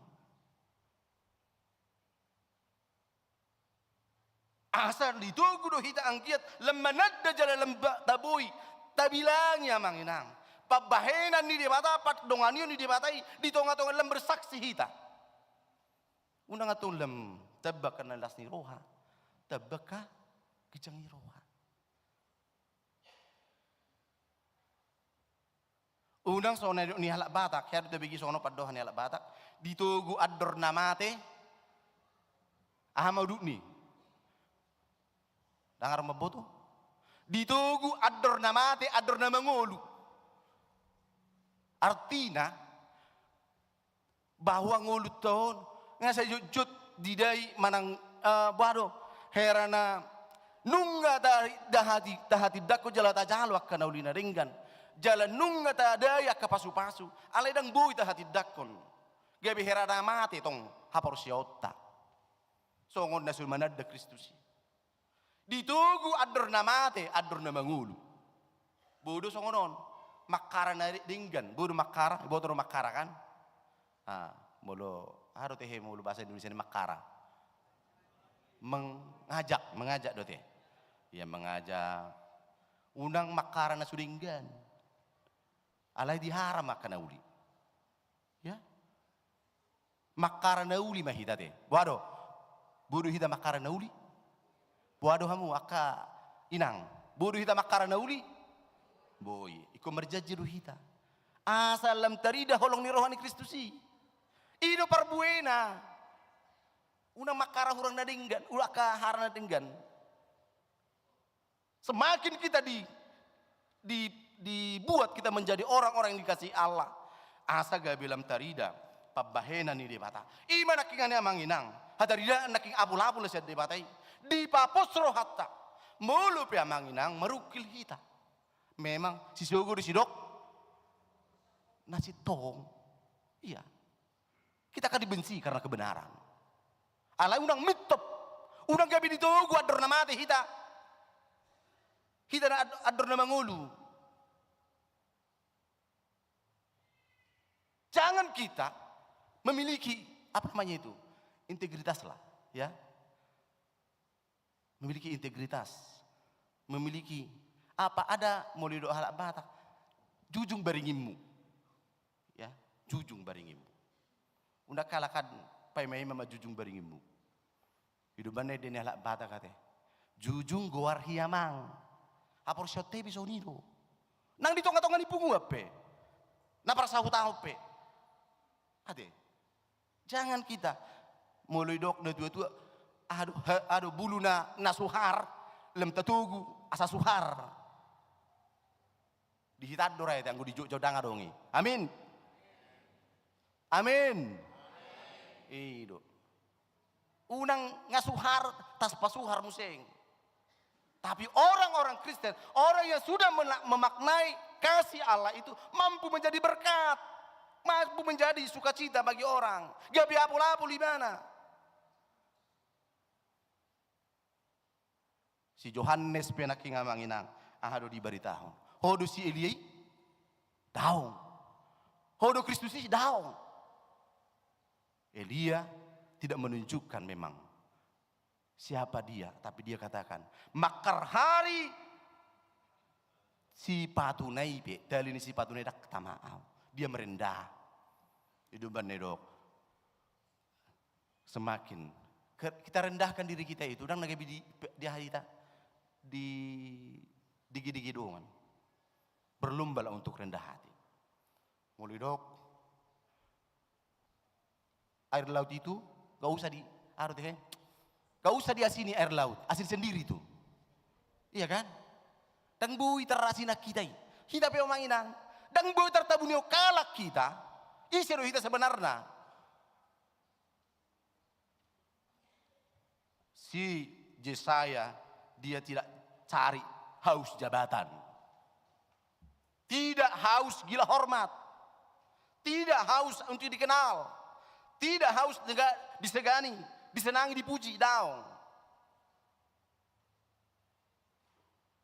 Asa ditogu do hita anggiat lam mananda jala lam ba-, taboi, tabilangi, amang inang, pambahenan ni Debata, pardonganion ni Debata i di tonga-tonga, lam bersaksi hita. Unang antong lam tamba angka na las ni roha, tamba angka ginjang ni roha. Unang songon na nidok ni halak Batak, hea do tabege songon on pandohan ni halak Batak, ditogu andor na mate, aha ma udutni? Ndang adong mamboto. Ditogu andor na mate, andor na mangolu. Artina, bahwa ngolunta on nga sai jotjot didai manang, eh, boha do, hera na nunga ta-, tahati-, tahatindangkon jala tajalo angka na uli na denggan, jala nunga tadai angka pasu-pasu, alai ndang boi tahatindangkon. Gabe hera na mate tong haporseaonta. Songon na so mananda Kristus i. Ditogu andor na mate, andor na mangolu. Boi do songon on. Mangkara na denggan, boi do mangkara, iboto do mangkara kan? Ah, molo, aha do tehe molo bahasa Indonesia ni mangkara? Mengajak, mengajak do tehe. Ia mengajak. Unang mangkara na so denggan. Alai diharam angka na uli. Ya. Mangkara na uli ma hita tehe. Boha do? Bodo hita mangkara na uli? Boha do hamu angka inang? Bodo hita mangkara na uli? Boi, ingkon marjanji do hita. Asa lam tarida holong ni roha ni Kristus i. I do parbuena. Unang mangkara hurang na denggan, unang mangkara na denggan. Semakin kita di, di, dibuat kita menjadi orang-orang yang dikasihi Allah, asa gabe lam tarida pambahenan ni Debata. I ma nangkin, amang inang, hataridaan nangkin apul-apul sian Debata i. Dipapos rohanta. Molo pe, amang inang, marungkil hita, memang sisogo do sidok na sintong. Iya. Kita kan dibenci karena kebenaran. Alai unang mintop, unang gabe ditogu andor na mate hita. Hita na and-, andor na mangolu. Jangan kita memiliki, apa namanya itu, integritas lah, ya. Memiliki integritas, memiliki apa ada, molo didok halak Batak, jujung baringimmu. Ya, jujung baringimmu. Unang halak an paima-ima ma jujung baringimmu. Ido banna ende ni halak Batak ate. Jujung goar hiamang. Haporseaonta pe songon i do. Nang di tonga-tonga ni punguan pe. Na parsahutahon pe. Ate. Jangan kita, molo didok na tua-tua, aha do, ha-, aha do, bulu na, na suhar, lam tatogu, asa suhar. Di hita do ra ate, anggo di Jogja ndang adong i. Amin. Amin. I do. Unang nga suhar, tas pasuhar muse. Tapi orang-orang Kristen, orang yang sudah mena-, memaknai kasih Allah itu mampu menjadi berkat, mampu menjadi sukacita bagi orang. Gabe apul-apul ibana. Si Johannes pe nangkin, amang inang, aha do dibaritahon? Ho do si Elia i? Daong. Ho do Kristus i? Daong. Elia tidak menunjukkan memang siapa dia, tapi dia katakan, "Mangkarhari sipatuna i pe, tali ni sipatuna i ndang tama au." Dia merendah. Ido banna didok. Semakin ke-, kita rendahkan diri kita itu, ndang na gabe di, di hita, di, di gede-gede dongan. Berlombalah untuk rendah hati. Molo didok, air laut itu, gak usah di, air teh, gak usah diasini air laut, asin sendiri itu. Iya kan? Ndang boi tarasinan hita i. Hita pe, amang inang, ndang boi tartabuni halak hita. Ise do hita sebenarna? Si Yesaya, dia tidak cari haus jabatan. Tidak haus gila hormat. Tidak haus untuk dikenal. Tidak haus dega-, disegani, disenangi, dipuji, daong.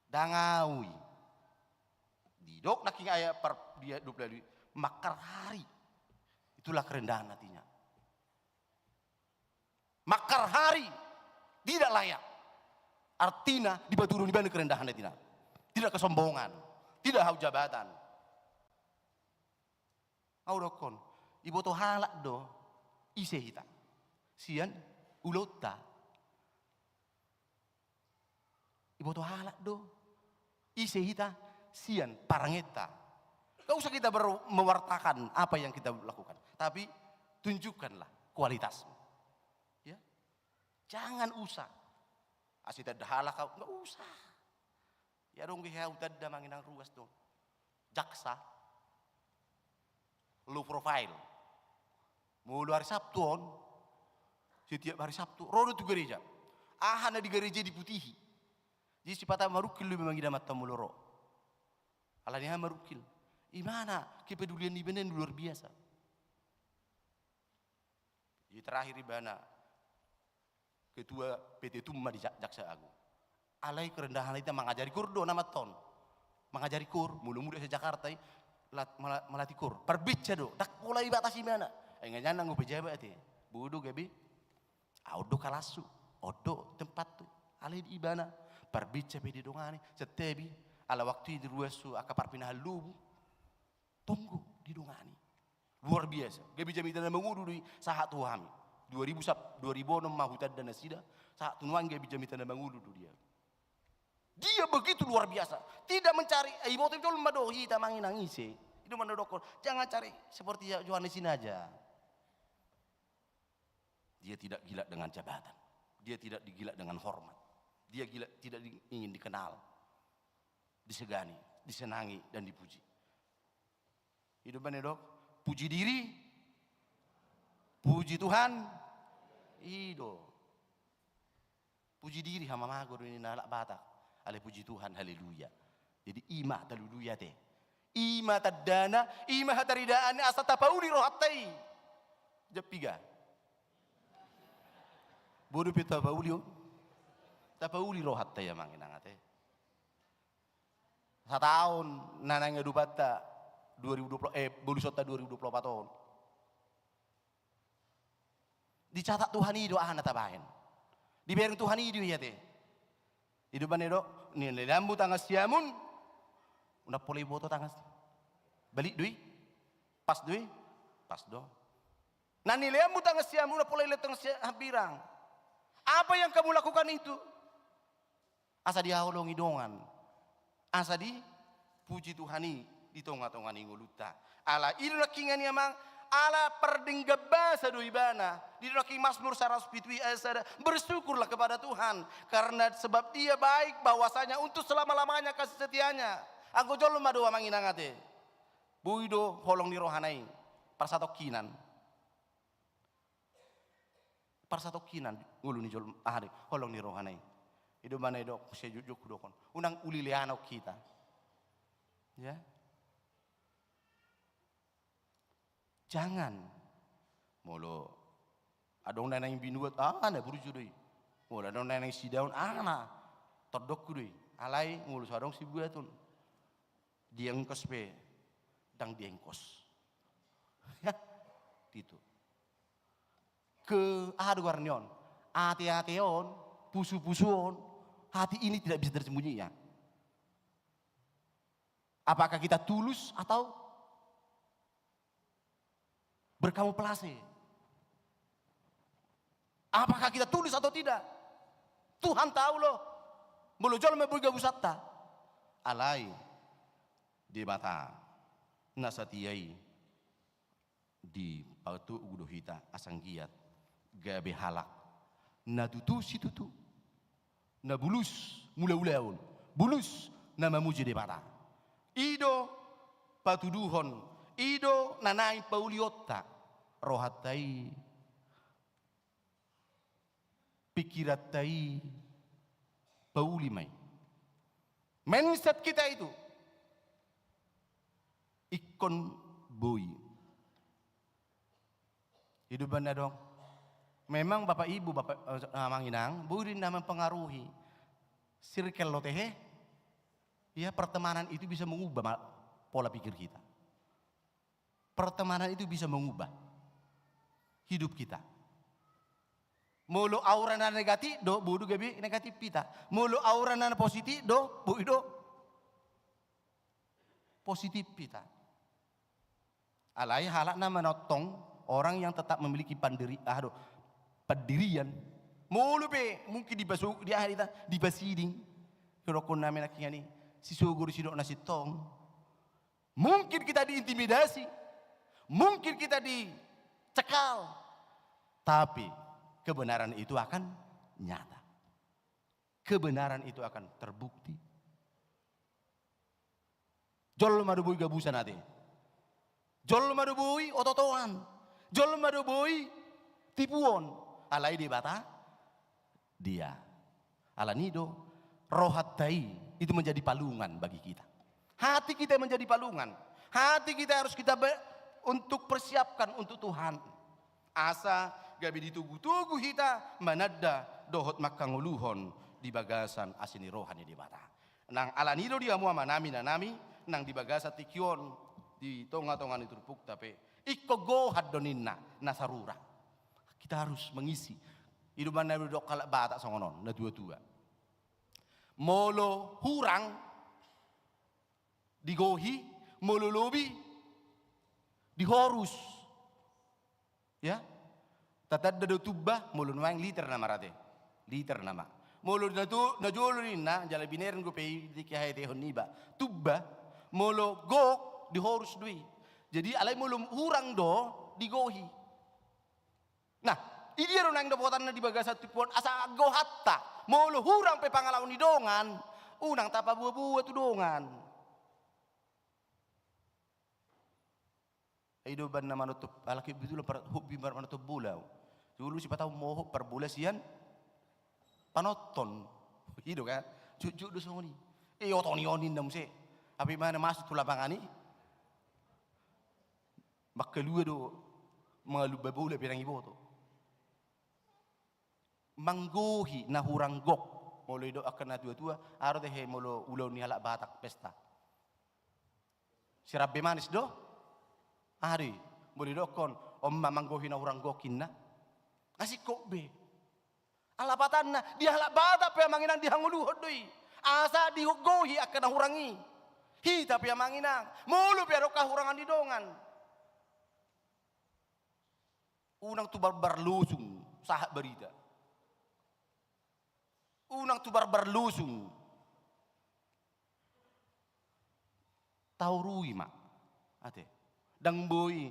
Ndang au i. Didok nangkin ayat par-, dia dua puluh lima, mangkarhari. Itulah kerendahan hatinya. Mangkarhari, tidak layak. Artina, dipatudu ibana kerendahan hati na. Tidak kesombongan, tidak haus jabatan. Au dokkon, iboto halak do ise hita sian ulaonta. Iboto halak do ise hita sian parangenta. Gak usah kita ber-, mewartakan apa yang kita lakukan, tapi tunjukkanlah kualitasmu. Ya. Jangan usah. Asa itanda halak au, gak usah. Ya dong, ge hau tanda manginang ruas do. Jaksa. Low profile. Molo hari Sabtu on, setiap hari Sabtu, ro do tu gereja. Aha na di gereja diputihi. Jadi sipata marungkil do memang idamanton molo ro. Alani aha marungkil? Ibana kepedulian ni ibana luar biasa. Jadi terakhir ibana ketua P T Tum ma di Ja-, Jaksa Agung. Alai kerendahan hati na mangajari koor do namanton. Mangajari koor, molo muda se Jakarta i, lat-, mala-, malatih koor. Parbeca do, ndang pola ibatas ibana. Ai nga nanggo pejabat ate. Bodo gabe. Au do kalassu, au do tempathu. Alai di ibana, parbinca pe didongani, santabi, ala waktu i diruashu angka parpinahan lobu. Tonggo didongani. Luar biasa. Gabe jamita na mangolu do i sahat tu hami. Dua ribu sap-, dua ribu onom ma hutanda nasida, sahat tu nuaeng gabe jamita na mangolu do dia. Dia begitu luar biasa. Tidak mencari, eh, iboto jolma do hita manginang ise. Itu mana dokter. Jangan cari seperti ya Yohanes ini aja. Dia tidak gila dengan jabatan. Dia tidak digila dengan hormat. Dia gila, tidak di-, ingin dikenal, disegani, disenangi, dan dipuji. I do umbahen na didok, puji diri, puji Tuhan. I do. Puji diri hamamago do ninna halak Batak. Alai puji Tuhan, haleluya. Jadi i ma haleluya ate. I ma tandana, i ma hataridaan asa tapauli rohanta i. Jam piga? Bodo pe tapauli on. Tapauli rohanta i amang inang ate. Sataon na naeng adupanta dua ribu dua puluh, eh, bolusonta dua ribu dua puluh empat on. Dicatat Tuhan i do aha na tabahen. Dibereng Tuhan i do i ate. I do umbahen na didok, nileleanmu tangan siamun, unang pola iboto tangan si-, balik do i? Pas do i? Pas do. Na nileleanmu tangan siamun, unang pola ilehon tangan si-, hambirang. Apa yang kamu lakukan itu? Asa dihaholongi dongan. Asa dipuji Tuhan i di tonga-tonga ni ngolunta. Ala i do nangkiningan i amang, ala pardenggan basa do ibana. Di do nangkin Mazmur saratus pitu i ayat sada, bersyukurlah kepada Tuhan, karena sebab Dia baik, bahwasanya untuk selama-lamanya kasih setianya. Anggo jolma do amang inang ate. Boi do holong ni rohana i. Parsatongkinan. Parsatongkinan ngolu ni jolma, aha do i, holong ni rohana i. I do umbahen na didok, sai jujur hudok on. Unang uli leanon hita. Ya. Jangan. Molo adong na naeng binuat, ah, na burju do i. Molo adong na naeng sidaon, ah, na tondongku do i. Alai molo so adong sibuaton. Diengkos pe, ndang diengkos. Ya, itu. Ke, aha do goar ni on? Ate-ate on, pusu-pusu on, hati ini tidak bisa tersembunyi ya. Apakah kita tulus atau berkamuflase. Apakah kita tulus atau tidak? Tuhan tahu loh. Molo jolma boi gabusanta. Alai Debata na satia i dipatogu do hita asa anggiat gabe halak na tutu situtu. Na bulus mangula-ulaon, bulus na mamuji Debata. I do patuduhon, i do na naeng paulionta, rohanta i, pingkiranta i, pauli ma i. Mindset kita itu ingkon boi. I do umbahen na didok. Memang Bapak Ibu, Bapak, eh, Amang Inang, boi do ninna mempengaruhi. Circle do ate he. Ya, pertemanan itu bisa mengubah ma-, pola pikir kita. Pertemanan itu bisa mengubah hidup kita. Molo aurana negatif do, boi do gabe negatif hita. Molo aurana positif do, boi do positif hita. Alai halak na manongtong, orang yang tetap memiliki pandiri-, ah, do, pendirian. Molo pe mungkin dipasu-, di, ah, hita, dipasiding. Kedokkon nami nangkiningan i, sisogo do sidok na sintong. Mungkin kita diintimidasi. Mungkin kita dicekal. Tapi kebenaran itu akan nyata. Kebenaran itu akan terbukti. Jolma do boi gabusan ate. Jolma do boi oto-otoan. Jolma do boi tipuon. Alai Debata, Dia. Alani i do, rohanta i, itu menjadi palungan bagi kita. Hati kita menjadi palungan. Hati kita harus kita be-, untuk persiapkan untuk Tuhan. Asa gabe ditogu-togu hita mananda dohot mangkangoluhon di bagasan asi ni roha ni Debata. Nang alani i do di hamu amanami, inanami, nang di bagasan tingki on, di tonga-tonga ni turpukta pe, Ingkon gohan do ninna na sarura. Kita harus mengisi. I do umbahen na didok halak Batak songon on, na tua-tua. Molo hurang, digohi, molo lobi, dihorus. Ya. Tatanda do tumba, molo nuaeng liter nama rate. Liter nama. Molo na tu, na jolo ninna, jala bineren dope i di kehaetehon niba. Tumba, molo gok, dihorus do i. Jadi alai molo hurang do, digohi. Nah, i dia do naeng dapotanna di bagasan timpuan asa gohanta. Molo hurang pe pangalaho ni dongan, unang tapaboa-boa tu dongan. I do umbahen na manonton, alai kebetulan par-, hobi mar-, manonton bola au. Jolo sipata mohop parbola sian panonton. I do kan? Jotjot do songon i. Eh, oto ni on ninna muse. Hape ima na masuk tu lapangan i, mangkalua do mangalumba bola pe ndang diboto. Manggohi na hurang gok. Molo didok angka na tua-tua, aha do tahe molo ulaon ni halak Batak pesta? Sirambe manis do? Aha do i? Molo didokkon, on ma manggohi na hurang gok ninna. Nga singkop be. Ala patanna, di halak Batak pe amang inang dihangoluhon do i. Asa digohi angka na hurang i. Hita pe amang inang, molo pe adong hahurangan di dongan, unang tu barbar losung sahat barita. Unang tu barbar losung. Taorui ma. Ate. Ndang boi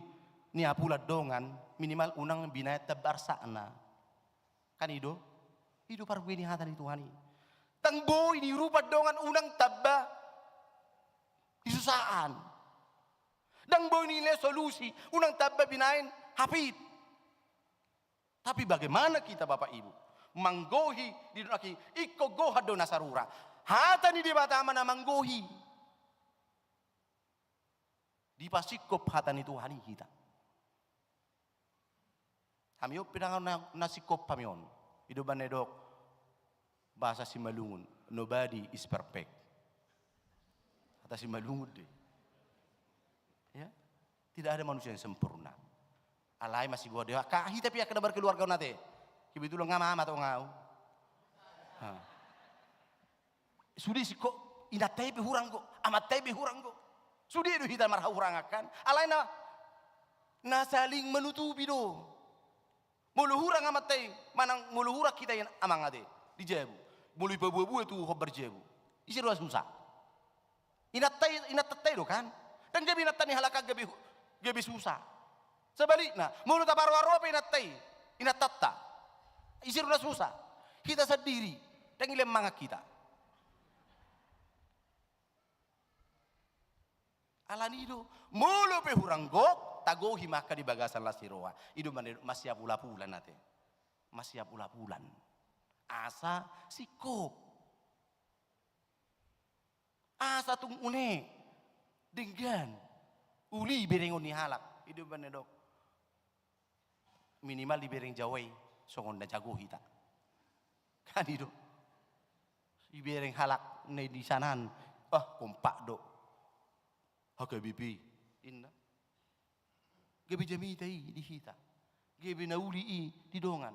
niapulan dongan, minimal unang binaen tamba arsakna. Kan i do? I do parbue ni hata ni Tuhan i. Ndang boi niurupan dongan unang tamba disusaan. Ndang boi nilehon solusi, unang tamba binaen hapit. Tapi bagaimana kita, Bapak Ibu? Manggohi di dongan i, ingkon gohan do na sarura. Hata ni Debata ma na manggohi. Dipasingkop hata ni Tuhan i hita. Hami on pe ndang na, na singkop hami on. I do umbahen na didok bahasa Simalungun, nobody is perfect. Hata Simalungun do i. Ya. Tidak ada manusia yang sempurna. Alai masih buat dia. Ka hita pe angka na berkeluarga on ate. Kebetulan nga mama tong au. Ha. Sude singkop, inanta i pe hurang gok, amanta i pe hurang gok. Sude do hita marhahurangan kan. Alai na, na saling menutupi do. Molo hurang amanta i, manang molo hurang hita i amang ate, di jabu. Molo ipaboa-boa tu hombar jabu. Ise do na susa? Inanta i, inantanta i do kan? Ndang gabe inanta ni halak an gabe hu-, gabe susa. Sebalikna, molo taparoa-roa pe inanta i, inantanta, ise do na susa? Hita sandiri. Ndang dilehon mangan hita. Alani i do, molo pe hurang gok, tagohi ma angka di bagasan las ni roha. I do umbahen na didok masiapul-apulan ate. Masiapul-apulan. Asa singkop. Asa tung une denggan uli berengon ni halak. I do umbahen na didok. Minimal dibereng Jawa i songon na jago hita. Kan i do. Dibereng halak na di sana an, ah, kompak do. H K B P inna. Gabe jamita i di hita. Gabe na uli i di dongan.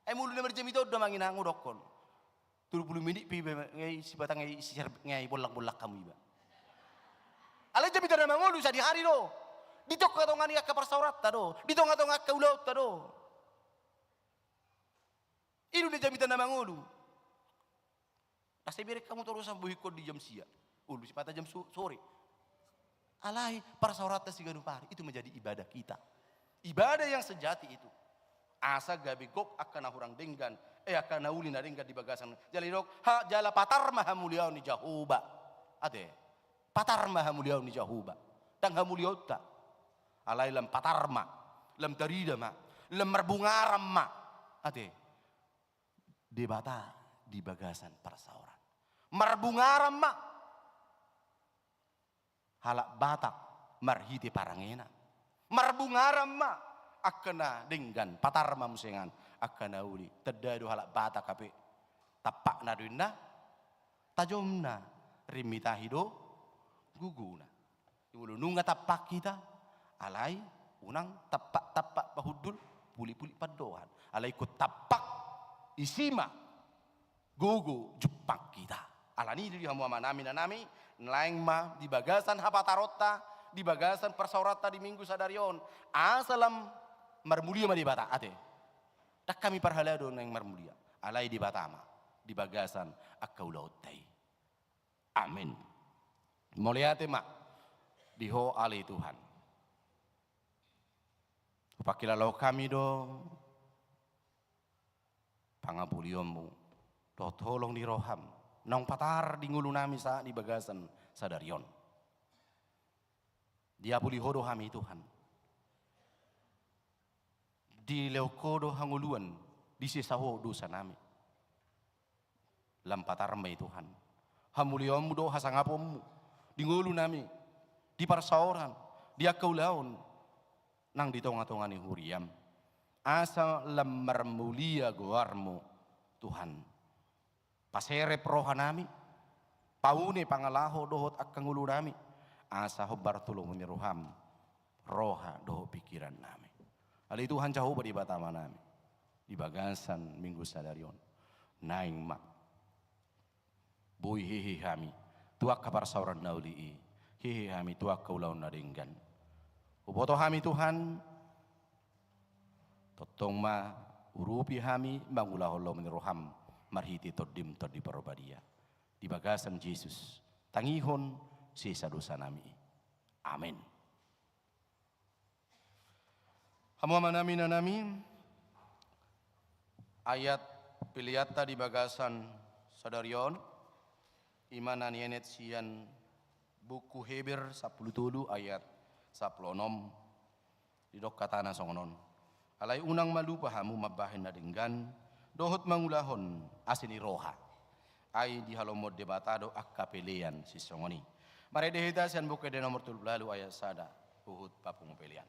Ai molo na marjamita on do amang inang, hudokkon. Tolu pulu menit pe iba, nga i sibatang, nga i sisar, nga i bolak-bolak hamu iba. Alai jamita na mangolu sadihari do. Di tonga-tonga ni angka parsaoranta do. Di tonga-tonga angka ulaonta do. I do na jamita na mangolu. Asa ibereng hamu torus sambohikkon di jam sia. Ulu sipata jam so-, sore. Alai parsaoranta siganup ari, itu menjadi ibadah kita. Ibadah yang sejati itu. Asa gabe gok angka na hurang denggan, eh, angka na uli na denggan di bagasan. Jala didok, ha, jala patar ma hamuliaon ni Jahowa. Ate. Patar ma hamuliaon ni Jahowa. Ndang hamuliaonta. Alai lam patar ma. Lam tarida ma. Lam marbungaran ma. Ate. Debata di bagasan parsaoran. Marbungaran ma halak Batak marhite parangena. Marbungaran ma angka na denggan, patar ma muse ngan angka na uli. Tanda do halak Batak hape. Tampakna do inna, tajomna, rimitahi do gogona. Molo nunga tampak hita, alai Unang tampak-tampak pahundul, pulik-pulik pandohan. Alai ingkon tampak, isi ma gogo jumpang hita. Alani i do di hamu amanami inanami, naeng ma di bagasan hapataronta, di bagasan parsaoranta di Minggu sadari on, asa lam marmulia ma Debata, ate. Ndang hami parhalado naeng marmulia, alai Debata ma di bagasan angka ulaonta i. Amin. Mauliate ma di Ho ale Tuhan. Hupangkilalahon hami do pangapolionmu dohot holong ni roham naung patar di ngolunami sahat di bagasan sadari on. Diapuli Ho do hami, Tuhan. Dilehon Ho do hangoluan, disesa Ho dosanami. Lam patar ma i, Tuhan, hamuliaonmu dohot hasangaponmu di ngolunami, di parsaoran, di angka ulaon nang di tonga-tonga ni huriam. Asa lam marmulia goarmu, Tuhan. Paserep rohanami, paune pangalaho dohot angka ngolunami, asa hombar tu lomo ni roham roha dohot pingkirannami. Ale Tuhan Jahowa Debata amanami, di bagasan Minggu sadari on, naeng ma boi hehe hami tu angka parsaoran na uli i, hehe hami tu angka ulaon na denggan. Huboto hami, Tuhan, tongtong ma urupi hami mangulahon lomo ni roham marhite Tondim, Tondi Parbadia. Di bagasan Jesus, tangihon sesa dosanami i. Amen. Hamu amanami inanami, ayat peleanta di bagasan sadari on, i ma na nienet sian buku Heber sampulu tolu ayat sampulu onom. Didok hatana songon on: Alai unang ma lupa hamu mambahen na denggan dohot mangulahon asi ni roha. Ai dihalomohon Debata do angka pelean sisongon i. Marende hita sian Buku Ende nomor tolu pulu ualu ayat sada huhut papungu pelean.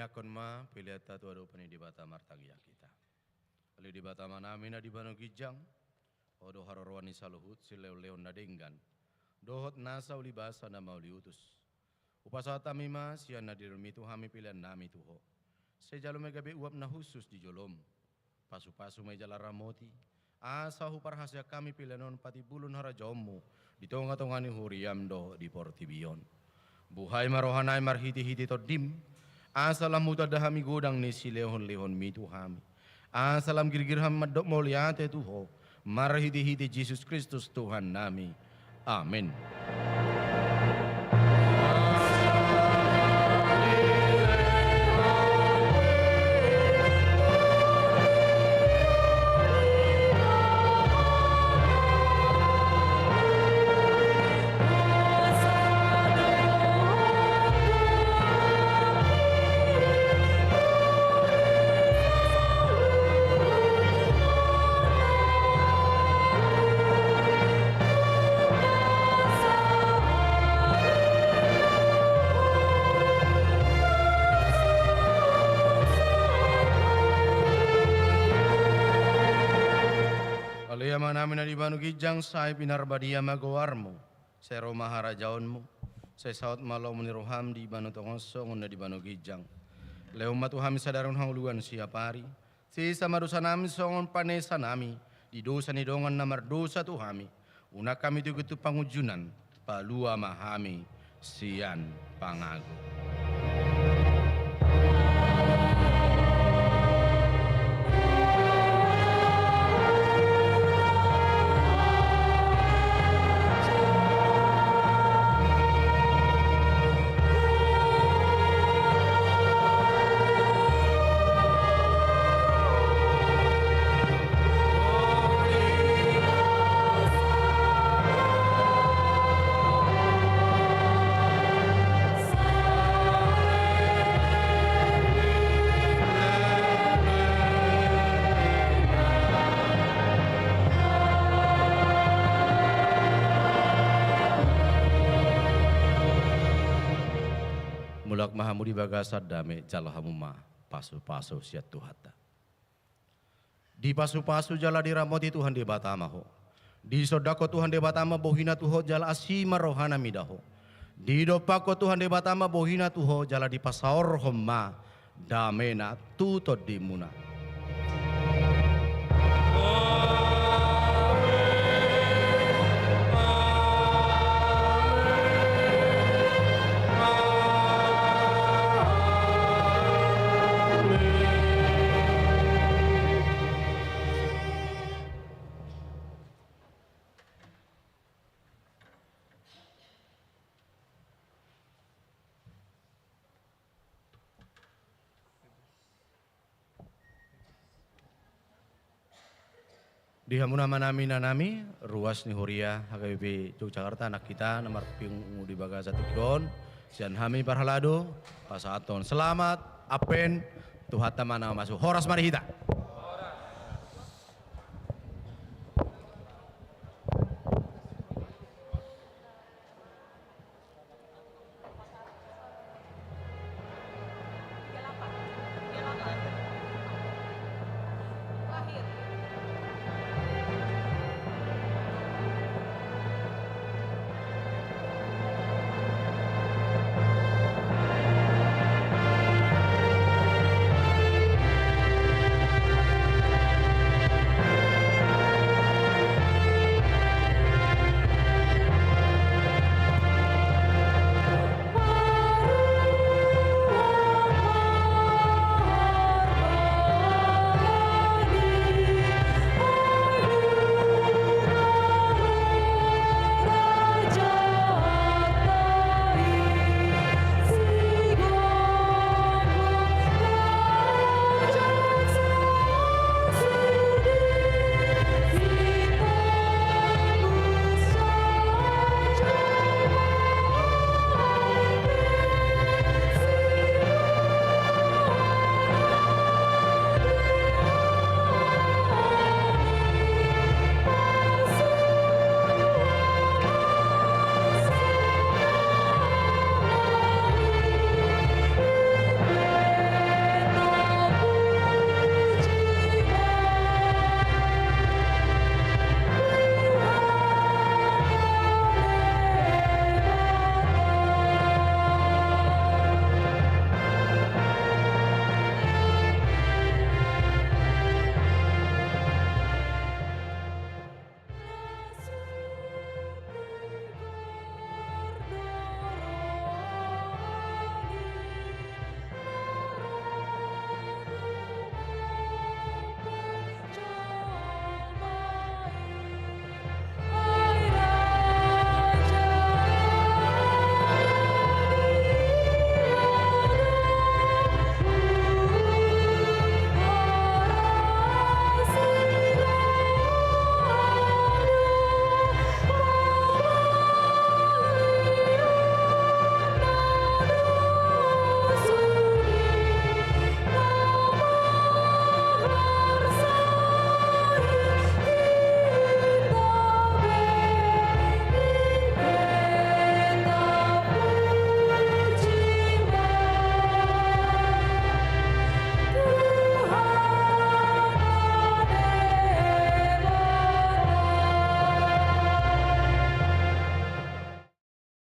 Angkon ma peleanta tu adopan ni Debata, martangiang hita. Ale Debata Amanami na di banua ginjang, Ho do haroroan ni saluhut silehonlehon na denggan dohot nasa ulibasa na mauliutus. Hupasahat hami ma sian na diriMi tu hami peleannami tu Ho. Sai jalo ma i gabe uap na hushus di joloM. Pasupasu ma i jala ramoti, asa huparhaseang hami pelean on patimbulhon harajaonMu di tongatonga ni huriaM dohot di portibi on. Buhai ma rohanami marhitehite TondiM, asa lam hutanda hami godang ni silehonlehonMi tu hami, asa lam girgir hami mandok mauliate tu Ho, marhitehite Jesus Kristus Tuhannami. Amen. Ale Amanami na di banua ginjang, sai pinarbadia ma goarMu. Sai ro ma harajaonMu. Sai saut ma lomo ni rohaM di banua tonga on songon na di banua ginjang. Lehon ma tu hami sadari on hangoluan siapari. Sesa ma dosanami songon panesanami di dosa ni dongan na mardosa tu hami. Unang hami tigor tu pangunjunan, palua ma hami sian pangago. Mulak ma hamu di bagasan dame, jalo hamu ma pasupasu sian Tuhanta. Dipasupasu jala diramoti Tuhan Debata ma ho. Disondangkon Tuhan Debata ma bohiNa tu ho jala asi ma rohaNa mida ho. Didompakkon Tuhan Debata ma bohiNa tu ho jala dipasaorhon ma dameNa tu tondimuna. Di hamu amanami, inanami, ruas ni huria H K B P Yogyakarta, nang hita na marpungu di bagasan tingki on, sian hami parhalado pasahathon selamat Advent, Tuhanta ma na mamasu. Horas ma di hita.